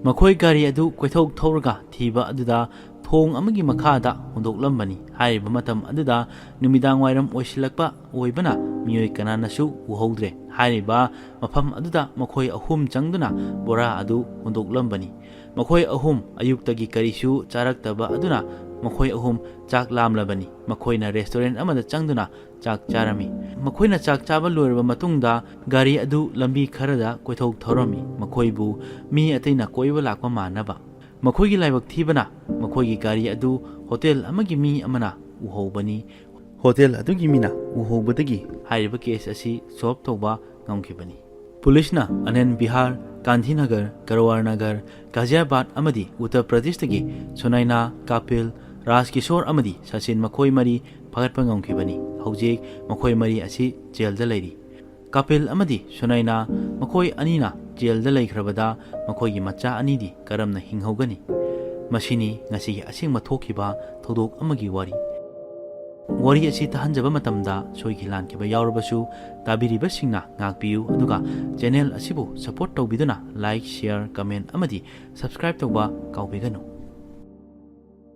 ꯃꯈꯣꯏ ꯒꯥꯔꯤ ꯑꯗꯨ ꯀꯣꯏꯊꯧ ꯊꯧꯔꯒ ꯊꯤꯕ ꯑꯗꯨꯗ ꯊꯣꯡ ꯑꯃꯒꯤ ꯃꯈꯥꯗ ꯍꯨꯟꯗꯣꯛꯂꯝꯕꯅꯤ꯫ ꯍꯥꯏꯔꯤꯕ ꯃꯇꯝ ꯑꯗꯨꯗ ꯅꯨꯃꯤꯗꯥꯡ ꯋꯥꯏꯔꯝ ꯑꯣꯏꯁꯤꯜꯂꯛꯄ ꯑꯣꯏꯕꯅ ꯃꯤꯑꯣꯏ ꯀꯅꯥꯅꯁꯨ ꯎꯍꯧꯗ꯭ꯔꯦ꯫ ꯍꯥꯏꯔꯤꯕ ꯃꯐꯝ ꯑꯗꯨꯗ ꯃꯈꯣꯏ ꯑꯍꯨꯝ ꯆꯪꯗꯨꯅ ꯕꯣꯔꯥ ꯑꯗꯨ ꯍꯨꯟꯗꯣꯛꯂꯝꯕꯅꯤ꯫ ꯃꯈꯣꯏ ꯑꯍꯨꯝ ꯑꯌꯨꯛꯇꯒꯤ ꯀꯔꯤꯁꯨ ꯆꯥꯔꯛꯇꯕ ꯑꯗꯨꯅ ꯃꯈꯣꯏ ꯑꯍꯨꯝ ꯆꯥꯛ ꯂꯥꯝꯂꯕꯅꯤ꯫ ꯃꯈꯣꯏꯅ ꯔꯦꯁꯇꯨꯔꯦꯟ ꯑꯃꯗ ꯆꯪꯗꯨꯅ ꯆꯥꯛ ꯆꯥꯔꯝꯃꯤ꯫ ꯃꯈꯣꯏꯅ ꯆꯥꯛ ꯆꯥꯕ ꯂꯣꯏꯔꯕ ꯃꯇꯨꯡꯗ ꯒꯥꯔꯤ ꯑꯗꯨ ꯂꯝꯕꯤ ꯈꯔꯗ ꯀꯣꯏꯊꯧ ꯊꯧꯔꯝꯃꯤ, ꯃꯈꯣꯏꯕꯨ ꯃꯤ ꯑꯇꯩꯅ ꯀꯣꯏꯕ ꯂꯥꯛꯄ ꯃꯥꯟꯅꯕ꯫ ꯃꯈꯣꯏꯒꯤ ꯂꯥꯏꯕꯛ ꯊꯤꯕꯅ ꯃꯈꯣꯏꯒꯤ ꯒꯥꯔꯤ ꯑꯗꯨ ꯍꯣꯇꯦꯜ ꯑꯃꯒꯤ ꯃꯤ ꯑꯃꯅ ꯎꯍꯧꯕꯅꯤ꯫ ꯍꯣꯇꯦꯜ ꯑꯗꯨꯒꯤ ꯃꯤꯅ ꯎꯍꯧꯕꯗꯒꯤ ꯍꯥꯏꯔꯤꯕ ꯀꯦꯁ ꯑꯁꯤ ꯁꯣꯜꯕ ꯇꯧꯕ ꯉꯝꯈꯤꯕꯅꯤ꯫ ꯄꯨꯂꯤꯁꯅ ꯑꯅꯟꯗ ꯕꯤꯍꯥꯔ, ꯒꯥꯟꯙꯤꯅꯒꯔ, ꯀꯔꯋꯥꯔ ꯅꯒꯔ, ꯒꯥꯖꯤꯌꯥꯕꯥꯗ ꯑꯃꯗꯤ ꯎꯠꯇꯔ ꯄ꯭ꯔꯗꯦꯁꯇꯒꯤ ꯁꯨꯅꯥꯏꯅꯥ, ꯀꯥꯄꯤꯜ, ꯔꯥꯖ ꯀꯤꯁꯣꯔ ꯑꯃꯗꯤ ꯁꯆꯤꯟ ꯃꯈꯣꯏ ꯃꯔꯤ ꯐꯥꯒꯠꯄ ꯉꯝꯈꯤꯕꯅꯤ꯫ ꯍꯧꯖꯤꯛ ꯃꯈꯣꯏ ꯃꯔꯤ ꯑꯁꯤ ꯖꯦꯜꯗ ꯂꯩꯔꯤ꯫ ꯀꯥꯄꯤꯜ ꯑꯃꯗꯤ ꯁꯨꯅꯥꯏꯅꯥ ꯃꯈꯣꯏ ꯑꯅꯤꯅ ꯖꯦꯜꯗ ꯂꯩꯈ꯭ꯔꯕꯗ ꯃꯈꯣꯏꯒꯤ ꯃꯆꯥ ꯑꯅꯤꯗꯤ ꯀꯔꯝꯅ ꯍꯤꯡꯍꯧꯒꯅꯤ? ꯃꯁꯤꯅꯤ ꯉꯁꯤꯒꯤ ꯑꯁꯦꯡꯕ ꯊꯣꯛꯈꯤꯕ ꯊꯧꯗꯣꯛ ꯑꯃꯒꯤ ꯋꯥꯔꯤ꯫ ꯋꯥꯔꯤ ꯑꯁꯤ ꯇꯥꯍꯟꯖꯕ ꯃꯇꯝꯗ ꯁꯣꯏꯈꯤ ꯂꯥꯟꯈꯤꯕ ꯌꯥꯎꯔꯕꯁꯨ ꯇꯥꯕꯤꯔꯤꯕꯁꯤꯡꯅ ꯉꯥꯛꯄꯤꯌꯨ, ꯑꯗꯨꯒ ꯆꯦꯅꯦꯜ ꯑꯁꯤꯕꯨ ꯁꯄꯣꯔꯠ ꯇꯧꯕꯤꯗꯨꯅ ꯂꯥꯏꯛ, ꯁꯤꯌꯔ, ꯀꯃꯦꯟ ꯑꯃꯗꯤ ꯁꯕꯁꯀ꯭ꯔꯥꯏꯕ ꯇꯧꯕ ꯀꯥꯎꯕꯤꯒꯅꯨ꯫